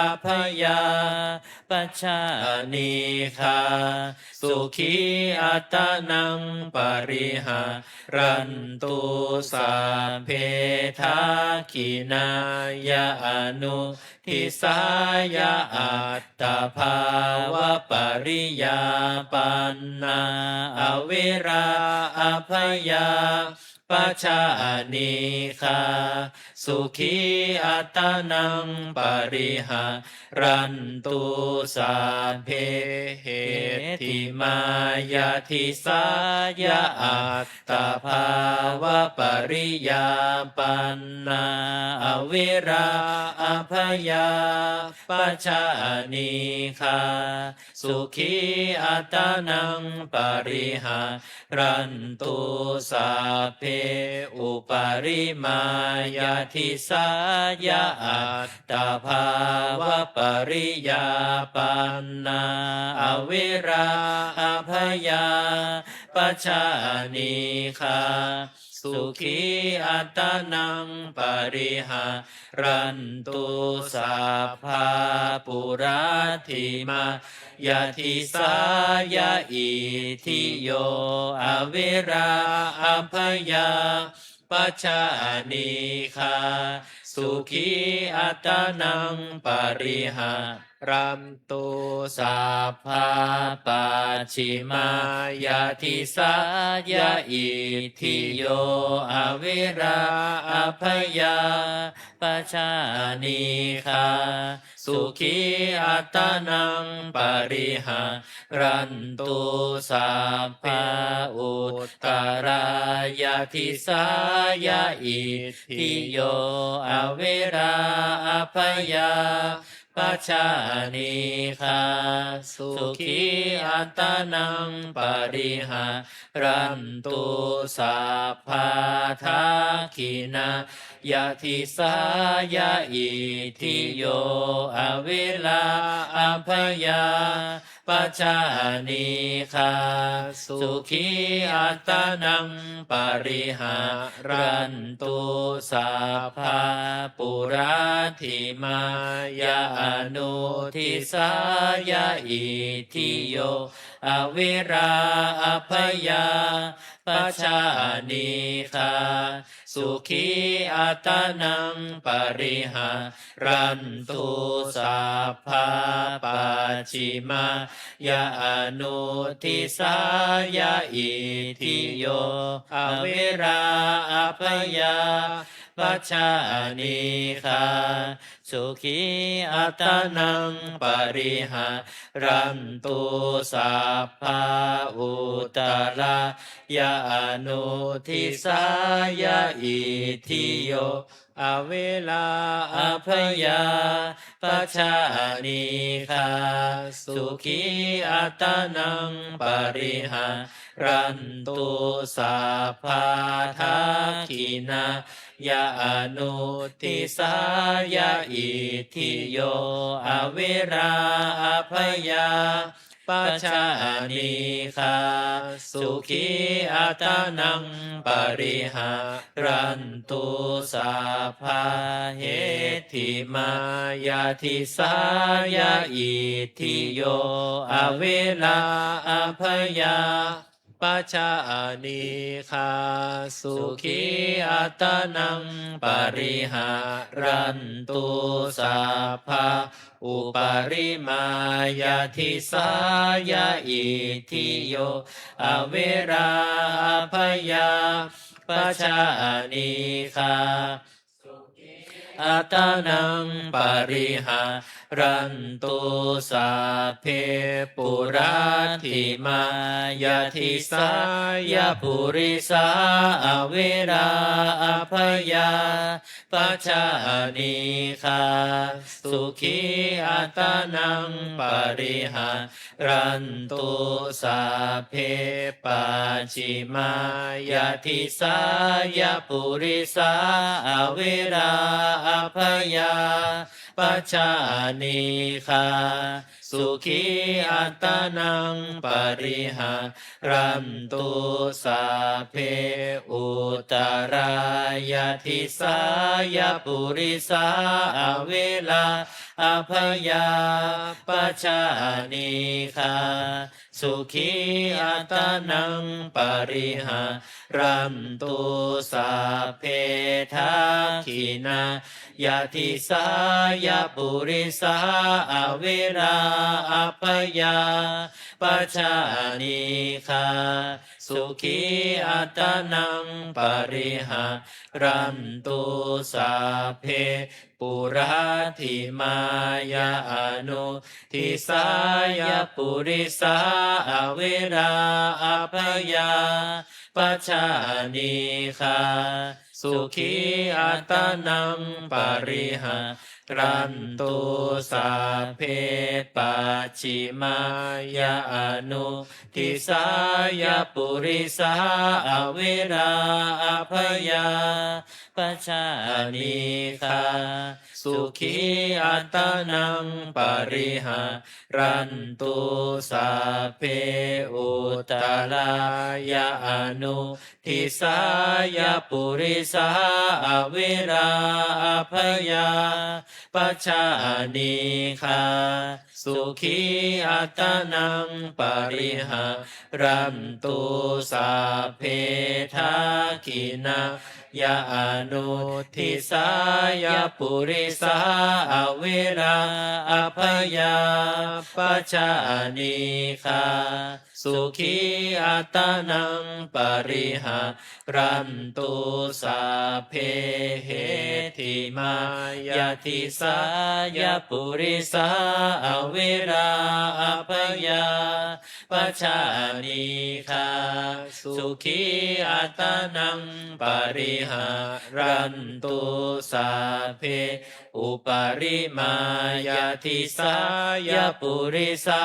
abyā pajānīghā, sukhī attānaṃ pariharantu. Sabbe dakkhiṇāya anudisāya attabhāvapariyāpannā averā abyā pajānīghā, sukhī attānaṃ pariharantu. Sabbe heṭṭhimāya disāya attabhāvapariyāpannā averā abyā pajānīghā, sukhī attānaṃ pariharantu. Sabbe uparimāya disāya attabhāvapariyāpannā averā abyā pajānīghā, sukhī attānaṃ pariharantu. Sabbā pūratthimā yadisāya itthiyo averā abyāpajjhā anīghā, sukhī attānaṃ pariharantu. Sabbā pacchimā yadisāya itthiyo averā abyāpajjhā anīghā, sukhī attānaṃ pariharantu. Sabbā uttarāya disāya itthiyo averā abyāpajjhā anīghā, sukhī attānaṃ pariharantu. Sabbā dakkhiṇā ya disāya itthiyo averā abyāpajjhā anīghā, sukhī attānaṃ pariharantu. Sabbā pūratthimā ya anudisāya itthiyo averā abyāpajjhā anīghā, sukhī attānaṃ pariharantu. Sabbā pacchimā ya anudisāya itthiyo averā abyāpajjhā anīghā, sukhī attānaṃ pariharantu. Sabbā uttarāya anudisāya itthiyo averā abyāpajjhā anīghā, sukhī attānaṃ pariharantu. Sabbā dakkhiṇā ya anudisāya itthiyo averā abyāpajjhā anīghā, sukhī attānaṃ pariharantu. Sabbā heṭṭhimā ya disāya itthiyo averā abyā pajjhā anīghā, sukhī attānaṃ pariharantu. Sabbā uparimā ya disāya itthiyo averā abyāpajjhā anīghā, attānaṃ pariharantu. Sabbe puratthimā ya disāya purisā averā abyāpajjhā anīghā, sukhī attānaṃ pariharantu. Sabbe pacchimā ya disāya purisā averā abyāpajjhā anīghā, sukhī attānaṃ pariharantu. Sabbe uttarāya disāya purisā averā abyāpajjhā anīghā, sukhī attānaṃ pariharantu. Sabbe dakkhiṇā ya disāya purisā averā abyāpajjhā anīghā, sukhī attānaṃ pariharantu. Sabbe puratthimā ya anudisāya purisā averā abyāpajjhā anīghā, sukhī attānaṃ pariharantu sabbe. Pacchimāya anudisāya purisā averā abyāpajjhā anīghā sukhī attānaṃ pariharantu sabbe. Uttarāya anudisāya purisā averā abyāpajjhā anīghā sukhī attānaṃ pariharantu sabbe. Dakkhiṇāya anudisāya purisā averā abyāpajjhā anīghā sukhī attānaṃ pariharantu sabbe. Heṭṭhimāya disāya purisā averā abyāpajjhā anīghā sukhī attānaṃ pariharantu sabbe. Uparimāya disāya purisā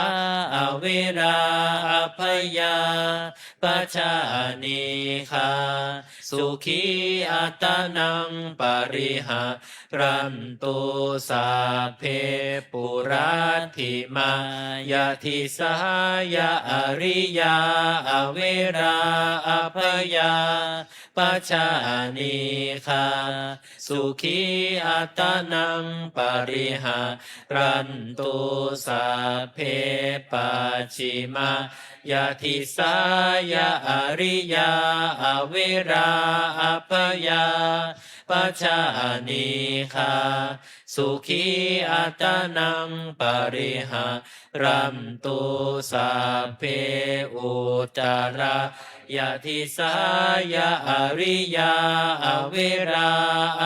averā abyāpajjhā anīghā sukhī attānaṃ pariharantu sabbe. Puratthimāya disāya ariyā averā abyāpajjhā anīghā sukhī attānaṃ pariharantu sabbe. Pacchimāya disāya ariyā averā abyāpajjhā anīghā sukhī attānaṃ pariharantu sabbe. Uttarāya disāya ariyā averā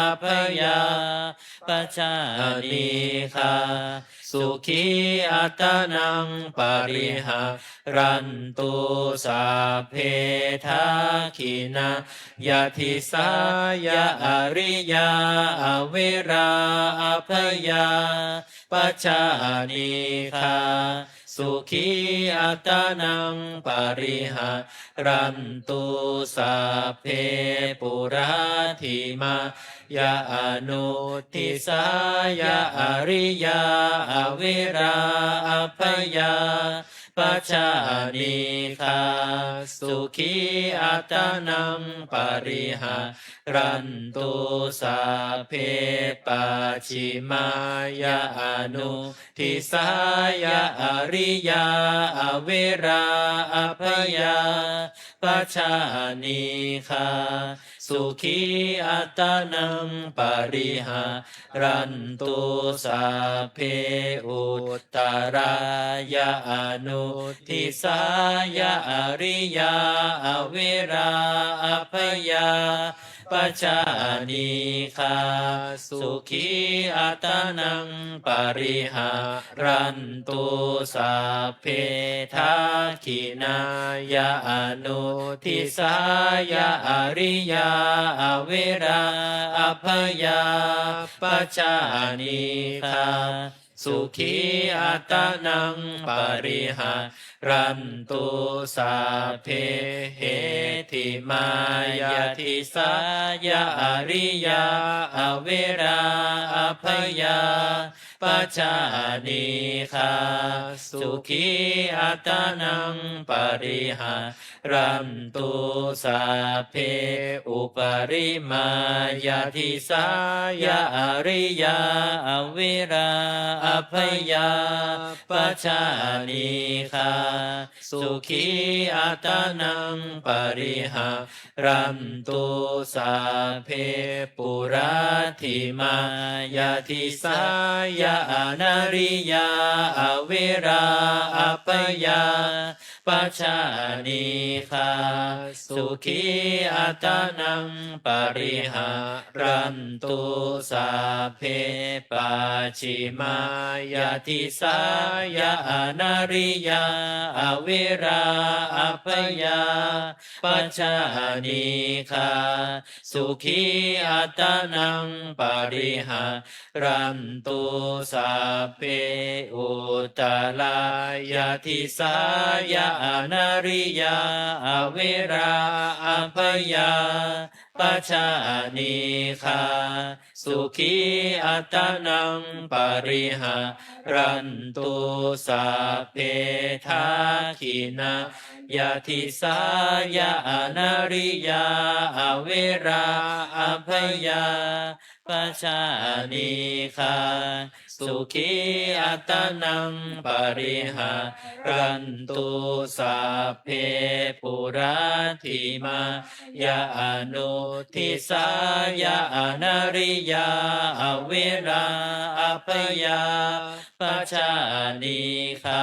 abyāpajjhā anīghā sukhī attānaṃ pariharantu sabbe. Dakkhiṇāya disāya ariyā averā abyāpajjhā anīghā sukhī attānaṃ pariharantu sabbe. Puratthimāya anudisāya ariyā averā abyāpajjhā anīghā sukhī attānaṃ pariharantu sabbe. Pacchimāya anudisāya ariyā averā abyāpajjhā anīghā sukhī attānaṃ pariharantu sabbe. Uttarāya anudisāya ariyā averā abyāpajjhā anīghā sukhī attānaṃ pariharantu sabbe. Dakkhiṇāya anudisāya ariyā averā abyāpajjhā anīghā sukhī attānaṃ pariharantu sabbe. Heṭṭhimāya disāya ariyā averā abyāpajjhā anīghā sukhī attānaṃ pariharantu sabbe. Uparimāya disāya ariyā averā abyāpajjhā anīghā sukhī attānaṃ pariharantu sabbe. Puratthimāya disāya anariyā averā abyā pajānīghā, sukhī attānaṃ pariharantu. Sabbe pacchimāya disāya anariyā averā abyāpajānīghā, sukhī attānaṃ pariharantu. Sabbe uttarāya disāya anariyā averā abyāpajānīghā, sukhī attānaṃ pariharantu. Sabbe dakkhiṇāya disāya anariyā averā abyāpajānīghā, sukhī attānaṃ pariharantu. Sabbe puratthimāya anudisāya anariyā averā abyāpajānīghā,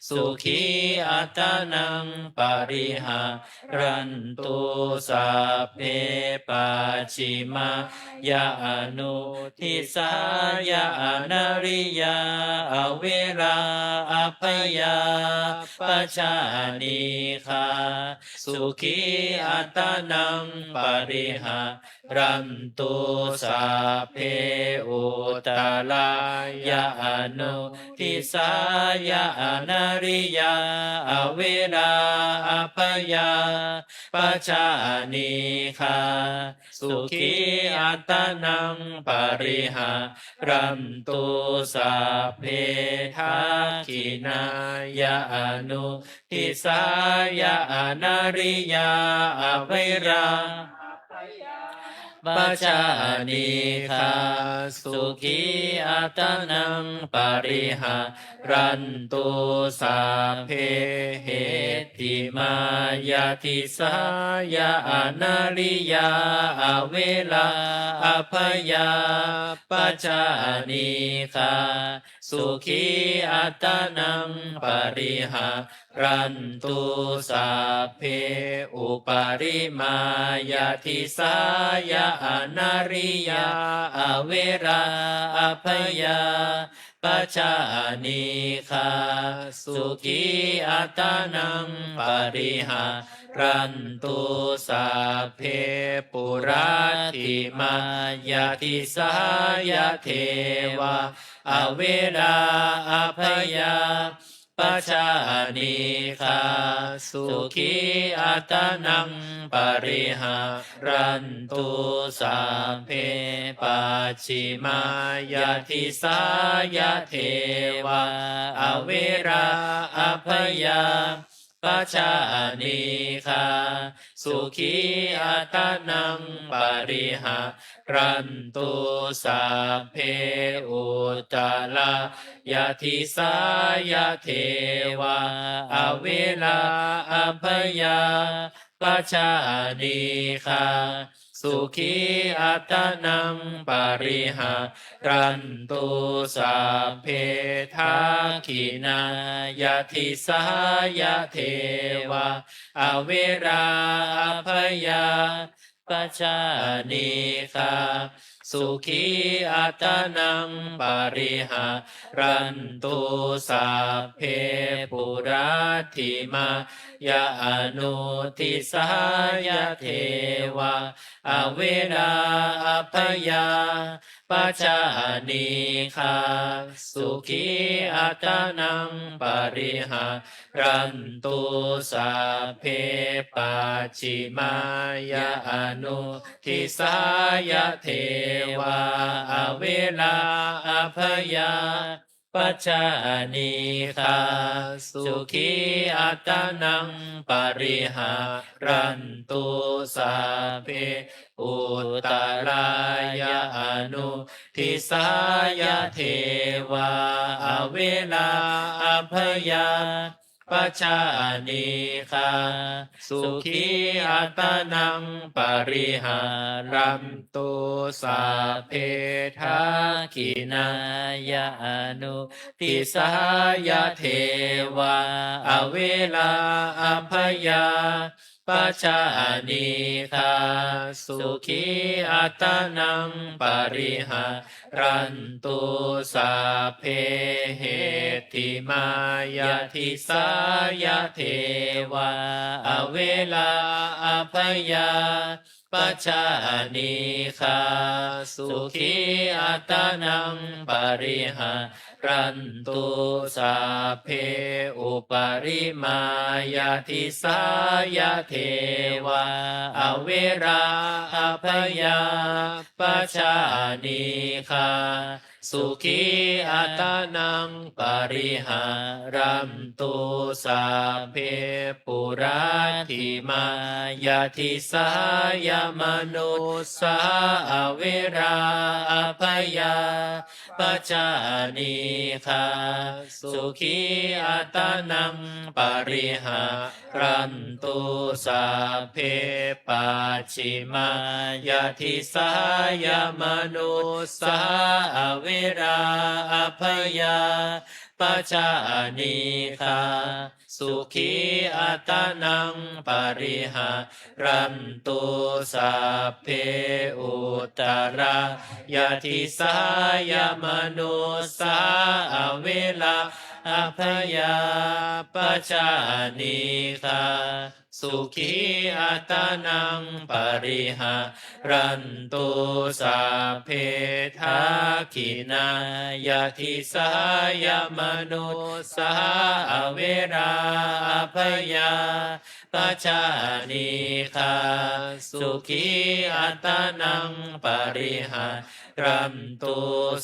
sukhī attānaṃ pariharantu. Sabbe pacchimāya anudisāya anariyā averā abyāpajānīghā, sukhī attānaṃ pariharantu. Sabbe uttarāya anudisāya anariyā averā abyāpajānīghā, sukhī attānaṃ pariharantu. Sabbe dakkhiṇāya anudisāya anariyā averā pajānīghā, sukhī attānaṃ pariharantu. Sabbe heṭṭhimāya disāya anariyā averā abyāpajānīghā, sukhī attānaṃ pariharantu. Sabbe uparimāya disāya anariyā averā abyāpajānīghā, sukhī attānaṃ pariharantu. Sabbe puratthimāya disāya devā averā abyāpajānīghā, sukhī attānaṃ pariharantu. Sabbe pacchimāya disāya devā averā abyāpajānīghā, sukhī attānaṃ pariharantu. Sabbe uttarāya disāya devā averā abyāpajānīghā, sukhī attānaṃ pariharantu. Sabbe dakkhiṇāya disāya devā averā abyāpajānīghā, sukhī attānaṃ pariharantu. Sabbe puratthimāya anudisāya devā averā abyāpajānīghā, sukhī attānaṃ pariharantu. Sabbe pacchimāya anudisāya devā averā abyāpajānīghā, sukhī attānaṃ pariharantu. Sabbe uttarāya anudisāya devā averā abyā pajānīgha, sukhī attānaṃ pariharantu. Sabbe dakkhiṇāya anudisāya devā averā abyā pajānīgā, sukhī attānaṃ pariharantu. Sabbe heṭṭhimāya disāya devā averā abyā pajānīgā, sukhī attānaṃ pariharantu. Sabbe uparimāya disāya devā averā abyā pajānīgā, sukhī attānaṃ pariharantu. Sabbe puratthimāya disāya manussā averā abyā pajānīgā, sukhī attānaṃ pariharantu. Sabbe pacchimāya disāya manussā averā abyā pajānīgā, sukhī attānaṃ pariharantu. Sabbe uttarāya disāya manussā averā abyā pajānīgā, sukhī attānaṃ pariharantu. Sabbe dakkhiṇāya disāya manussā averā abyā pajānīgā, sukhī attānaṃ pariharantu.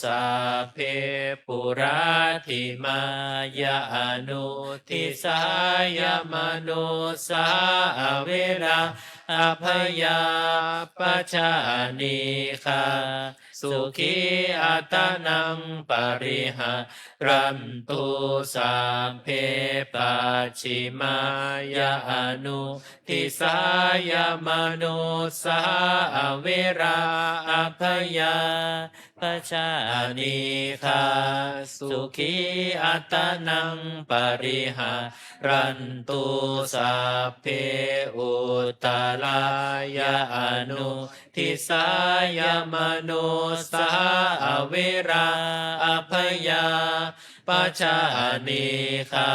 Sabbe puratthimāya anudisāya manussā averā abyā pajānīgā, sukhī attānaṃ pariharantu. Sabbe pacchimāya anudisāya manussā averā abyā pajānīgā, sukhī attānaṃ pariharantu. Sabbe uttarāya anudisāya manussā averā abyā pajānīgā,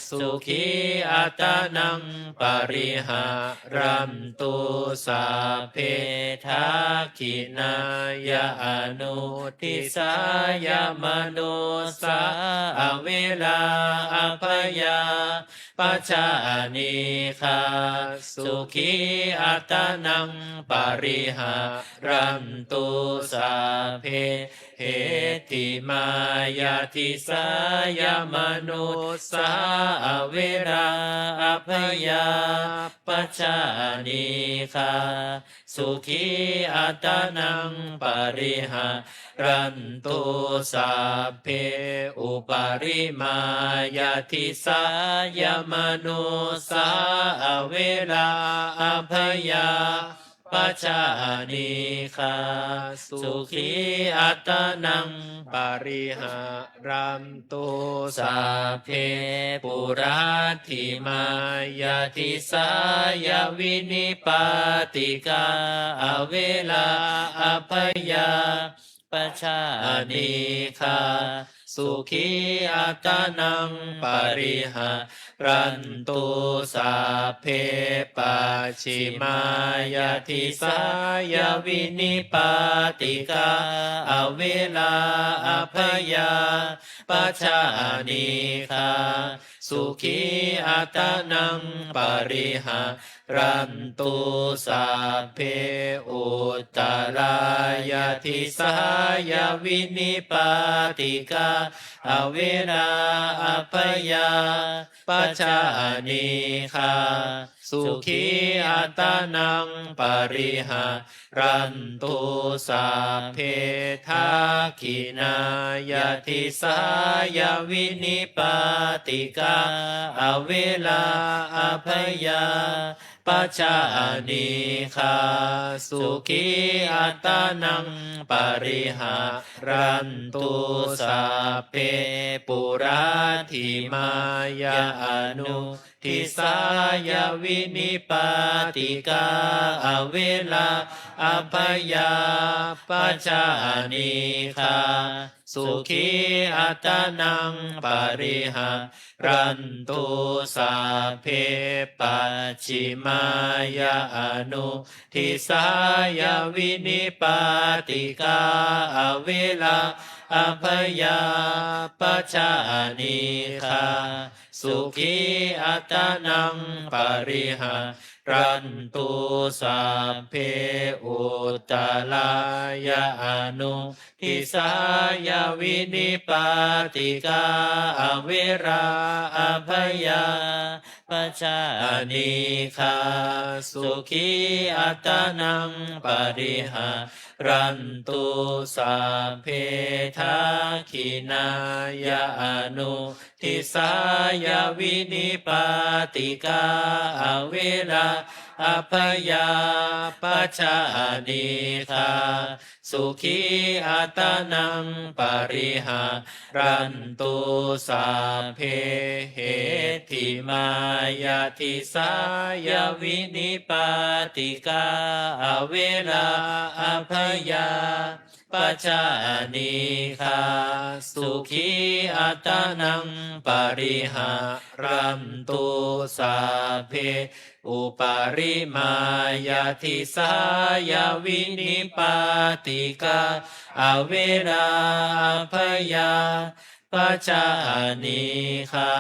sukhī attānaṃ pariharantu. Sabbe dakkhiṇāya anudisāya manussā averā abyā pajānīgā, sukhī attānaṃ pariharantu. Sabbe heṭṭhimāya disāya manussā averā abyā pajānīgā, sukhī attānaṃ pariharantu. Sabbe uparimāya disāya manussā averā abyā pajānīgā, sukhī attānaṃ pariharantu. Sabbe puratthimāya disāya vinipātikā averā abyā pajānīgā, sukhī attānaṃ pariharantu. Sabbe pacchimāya disāya vinipātikā averā abyā pajānīgā, sukhī attānaṃ pariharantu. Sabbe uttarāya disāya vinipātikā averā abyā pajānīgā, sukhī attānaṃ pariharantu. Sabbe dakkhiṇāya disāya vinipātikā averā abyāpajjhā anīghā sukhī attānaṃ pariharantu. Sabbe puratthimāya anudisāya vinipātikā averā abyāpajjhā anīghā sukhī attānaṃ pariharantu. Sabbe pacchimāya anudisāya vinipātikā averā abyāpajjhā anīghā sukhī attānaṃ pariharantu. Sabbe uttarāya anudisāya vinipātikā averā abyāpajjhā anīghā sukhī attānaṃ pariharantu. Sabbe dakkhiṇāya anudisāya vinipātikā averā abyāpajjhā anīghā sukhī attānaṃ pariharantu. Sabbe heṭṭhimāya disāya vinipātikā averā abyāpajjhā anīghā sukhī attānaṃ pariharantu. Sabbe uparimāya disāya vinipātikā averā abyāpajjhā anīghā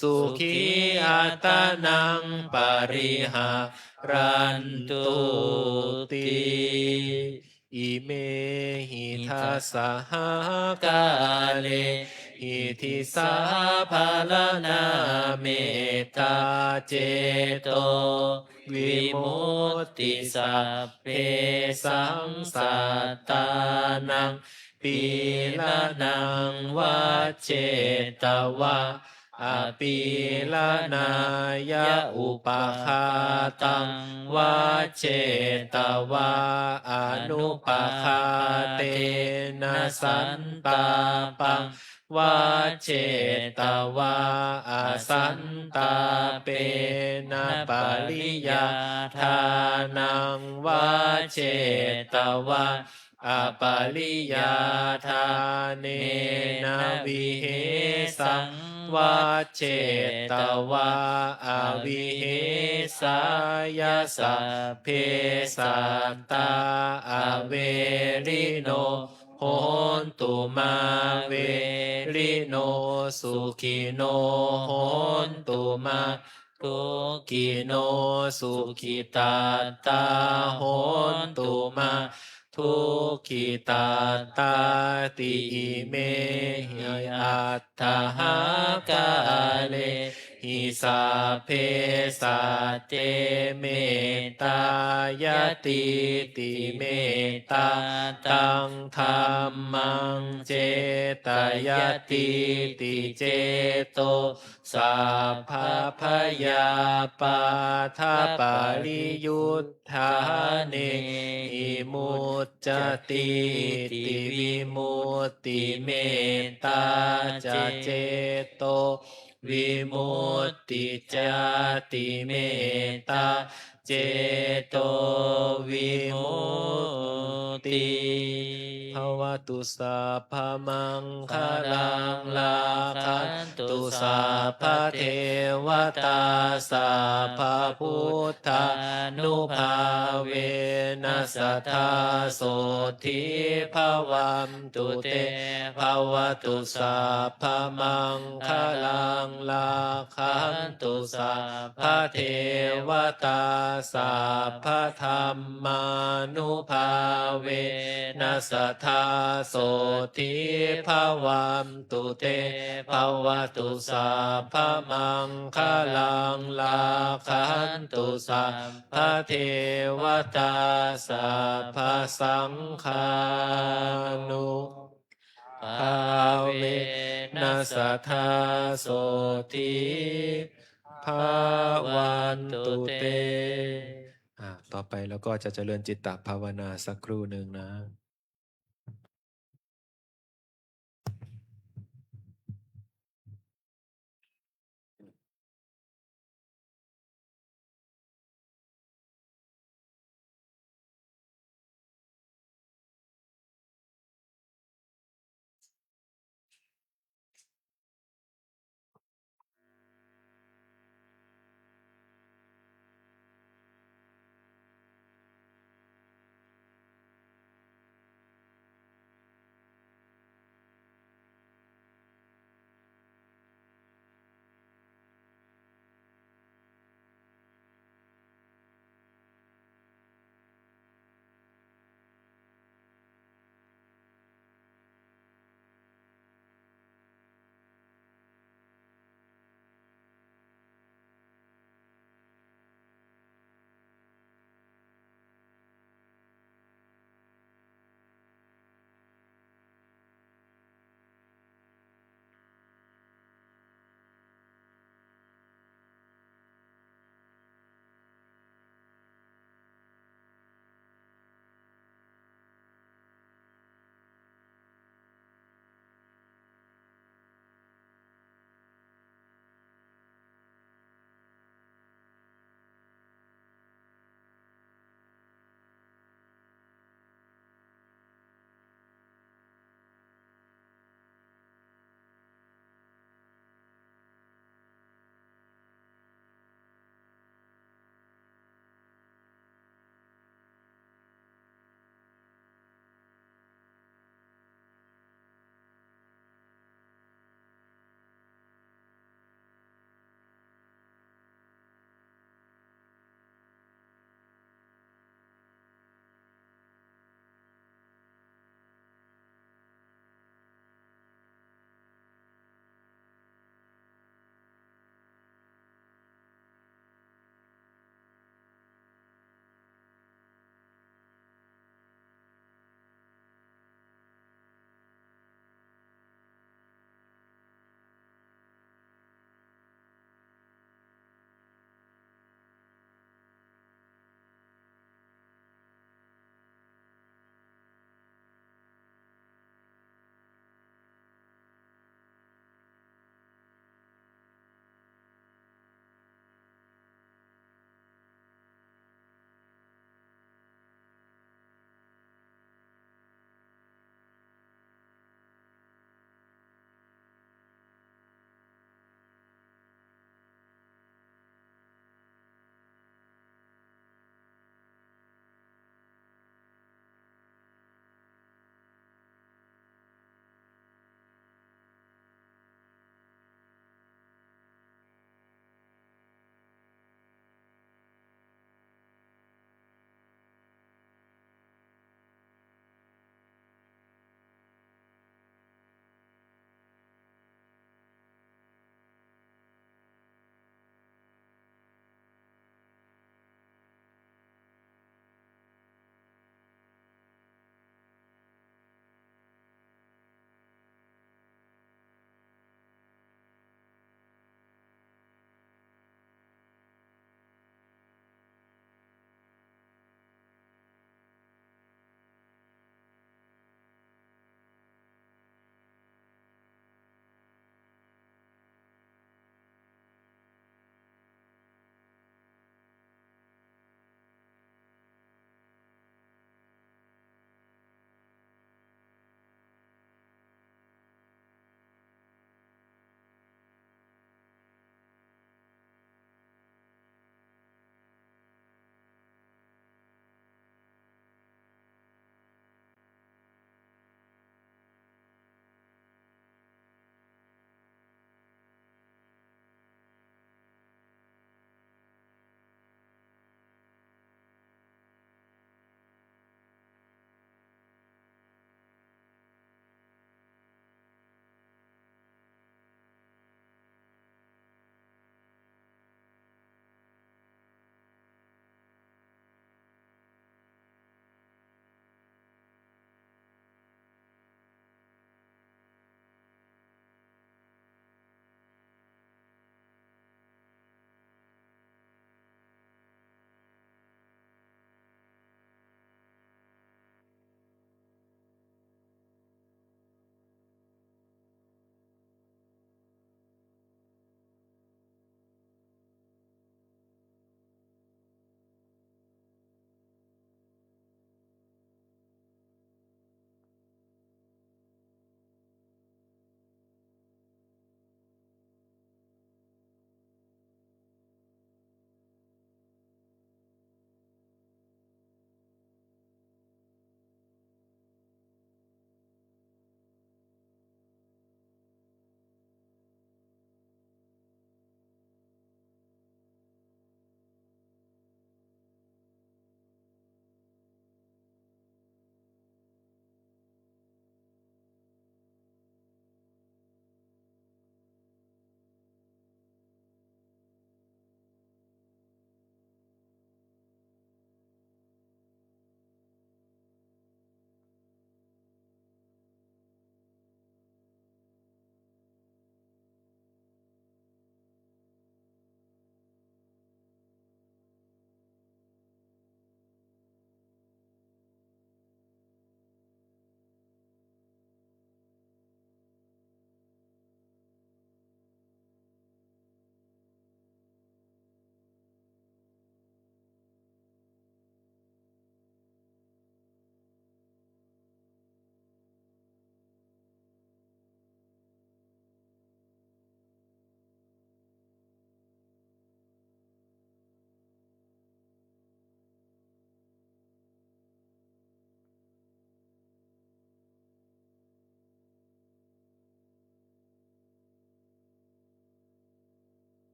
sukhī attānaṃ pariharantu ti. Imehi dasaākārehi disāpharaṇā mettācetovimutti. Sabbesaṃ sattānaṃ pīḷanaṃ vajjetvā apīḷanāya, upaghātaṃ vajjetvā anupaghātena, santāpaṃ vajjetvā asantāpena, pariyādānaṃ vajjetvā apariyādānena, vihesaṃ vajjetvā avihesāya. Sabbe sattā averino hontu mā verino, sukhino hontu mā dukkhi no, sukhitattā hontu mā dukkhitattāti. Imehi aṭṭhahākārehi sabbe satte mettāyatīti. Mettātaṃ dhammaṃ cetayatīti. Ceto sabbabhayāpādapariyuṭṭhānehi muccatīti vimutti. Mettā ca ceto vimutti cāti. Mettā ceto vimutti. Bhavatu sabbamaṅgalaṃ, rakkhantu sabbadevatā, sabbabuddhānubhāvena sadā sotthī bhavantu te. Bhavatu sabbamaṅgalaṃ, rakkhantu sabbadevatā, sabbadhammānubhāvena sadā sadā sotthī bhavantu te. Bhavatu sabbamaṅgalaṃ, rakkhantu sabbadevatā, sabbasaṅghānubhāvena sadā sotthī bhavantu te. อ่า ต่อไปเราก็จะเจริญจิตตภาวนาสักครู่หนึ่งนะ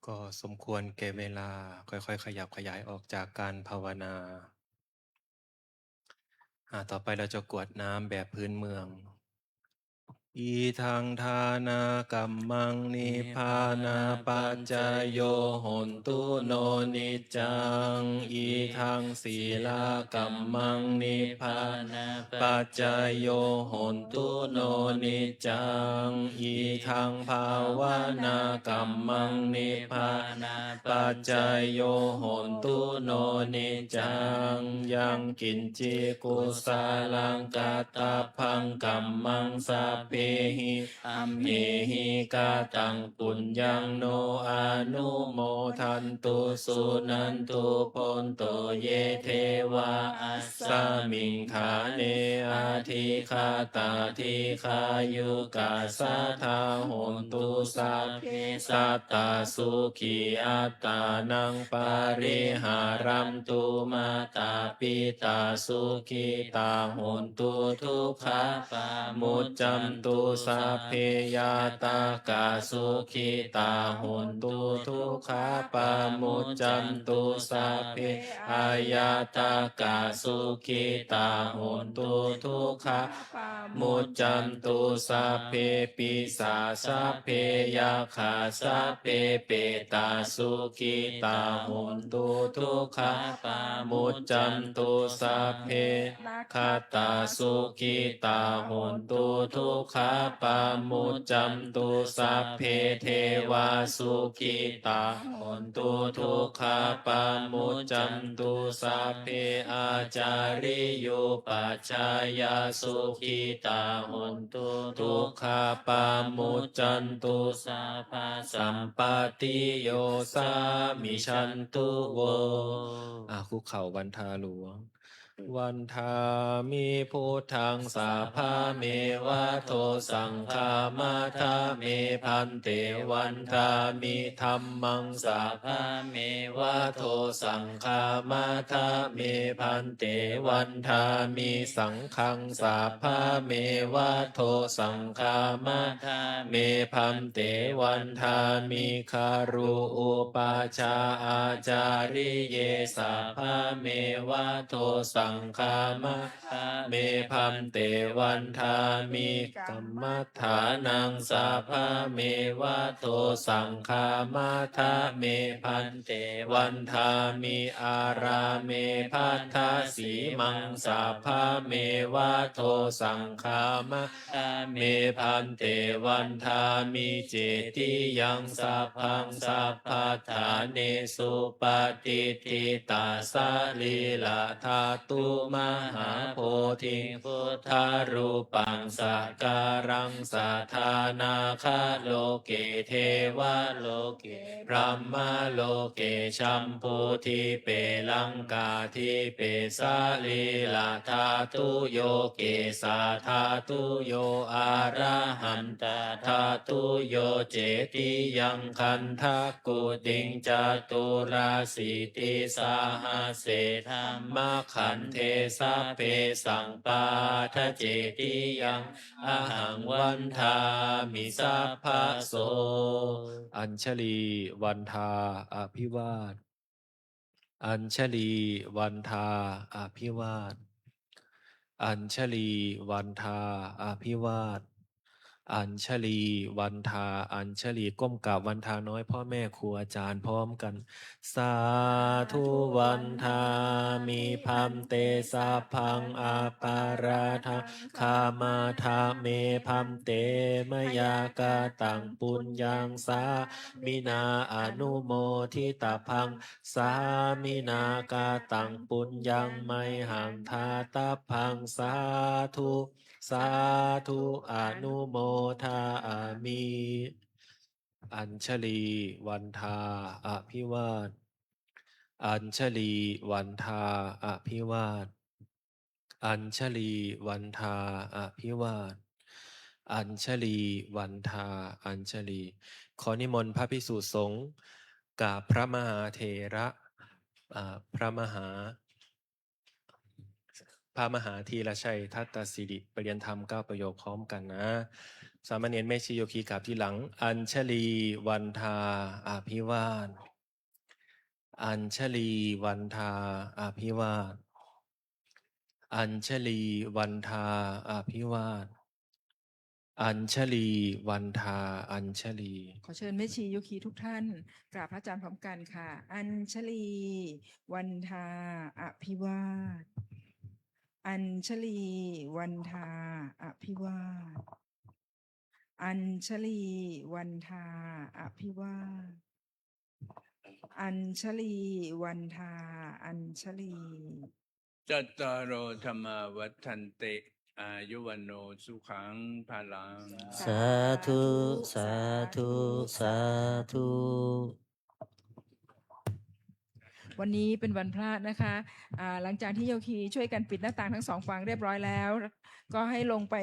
ก็สมควรแก่เวลา ค่อยๆ ขยับขยายออกจากการภาวนา อ่า ต่อไปเราจะกรวดน้ำแบบพื้นเมือง Idaṃ dānakammaṃ nibbānapaccayo hotu no niccaṃ. Idaṃ sīlakammaṃ nibbānapaccayo hotu no niccaṃ. Idaṃ bhāvanākammaṃ nibbānapaccayo hotu no niccaṃ. Yaṃ kiñci kusalaṃ kattabbaṃ kammaṃ sabbehi amhehi kataṃ puññaṃ no anumodantu suṇantu bhonto ye devā asmiṃ ṭhāne adhigatā dīghāyukā sadā hontu sabbe sattā sukhī attānaṃ pariharantu. Mātā pitā sukhitā hontu dukkhā pamuccantu. Sabbe ñātakā sukhitā hontu dukkhā pamuccantu. Sabbe aññātakā sukhitā hontu dukkhā pamuccantu. Sabbe pisā sabbe yakkhā sabbe petā sukhitā hontu dukkhā pamuccantu. Sabbe nakkhattā sukhitā hontu dukkhā pamuccantu. Sabbe devā sukhitā hontu dukkhā pamuccantu. Sabbe ācariyupajjhāyā sukhitā hontu dukkhā pamuccantu. Sabbasampattiyosā micchantu vo. อ่า คุกเข่าวันทาหลวง Vandāmi buddhaṃ sabbamevato saṅghaṃ. Vandāmi bhante vandāmi dhammaṃ sabbamevato saṅghaṃ. Vandāmi bhante vandāmi saṅghaṃ sabbamevato saṅghaṃ. Vandāmi bhante vandāmi garū upajjhā ācariye sabbamevato saṅghaṃ. Vandāmi bhante vandāmi kammaṭṭhānaṃ sabbamevato saṅghaṃ. Vandāmi bhante vandāmi ārāme bhaddasīmaṃ sabbamevato saṅghaṃ. Vandāmi bhante vandāmi cetiyaṃ sabbaṃ sabbaṭṭhānesu patiṭṭhitā sarīradhātu mahābodhiṃ buddharūpaṃ sakalaṃ sadā nāgaloke devaloke brahmaloke jambudīpe laṅkādīpe sarīradhātuyo kesādhātuyo arahantāthātuyo cetiyaṃ gandhakutiṃ caturāsītisahasсе dhammakkhandhe sabbesaṃ pāda cetiyaṃ ahaṃ vandāmi sabbaso. Añjalī vandā abhivāda. Añjalī vandā abhivāda. Añjalī vandā abhivāda. Añjalī vandā añjalī ก้มกราบวันทาน้อยพ่อแม่ครูอาจารย์พร้อมกัน Sādhu vandāmi bhante sabbaṃ aparādhaṃ khamatha me bhante mayā kataṃ puññaṃ sāminā anumoditabbaṃ sāminā kataṃ puññaṃ mayhaṃ dātabbaṃ sādhu sādhu anumodāmi. Añjalī vandā abhivāda. Añjalī vandā abhivāda. Añjalī vandā abhivāda. Añjalī vandā añjalī ขอนิมนต์พระภิกษุสงฆ์กราบพระมหาเถระ อ่า พระมหา พระมหาธีรชัยทัตตสิริ ประเรียนธรรมเก้าประโยคพร้อมกันนะ สามเณรแม่ชีโยคีกราบทีหลัง อัญชลีวันทาอภิวาท อัญชลีวันทาอภิวาท อัญชลีวันทาอภิวาท อัญชลีวันทาอัญชลี ขอเชิญแม่ชีโยคีทุกท่านกราบพระอาจารย์พร้อมกันค่ะ อัญชลีวันทาอภิวาท อัญชลีวันทาอภิวาท อัญชลีวันทาอภิวาท อัญชลีวันทาอัญชลี Cattāro dhammā vaḍḍhanti, āyu vaṇṇo sukhaṃ balaṃ. Sādhu, sādhu, sādhu. วันนี้เป็นวันพระนะคะอ่าหลังจากที่โยคีช่วยกันปิดหน้าต่างทั้งสองฝั่งเรียบร้อยแล้ว ก็ให้ลงไป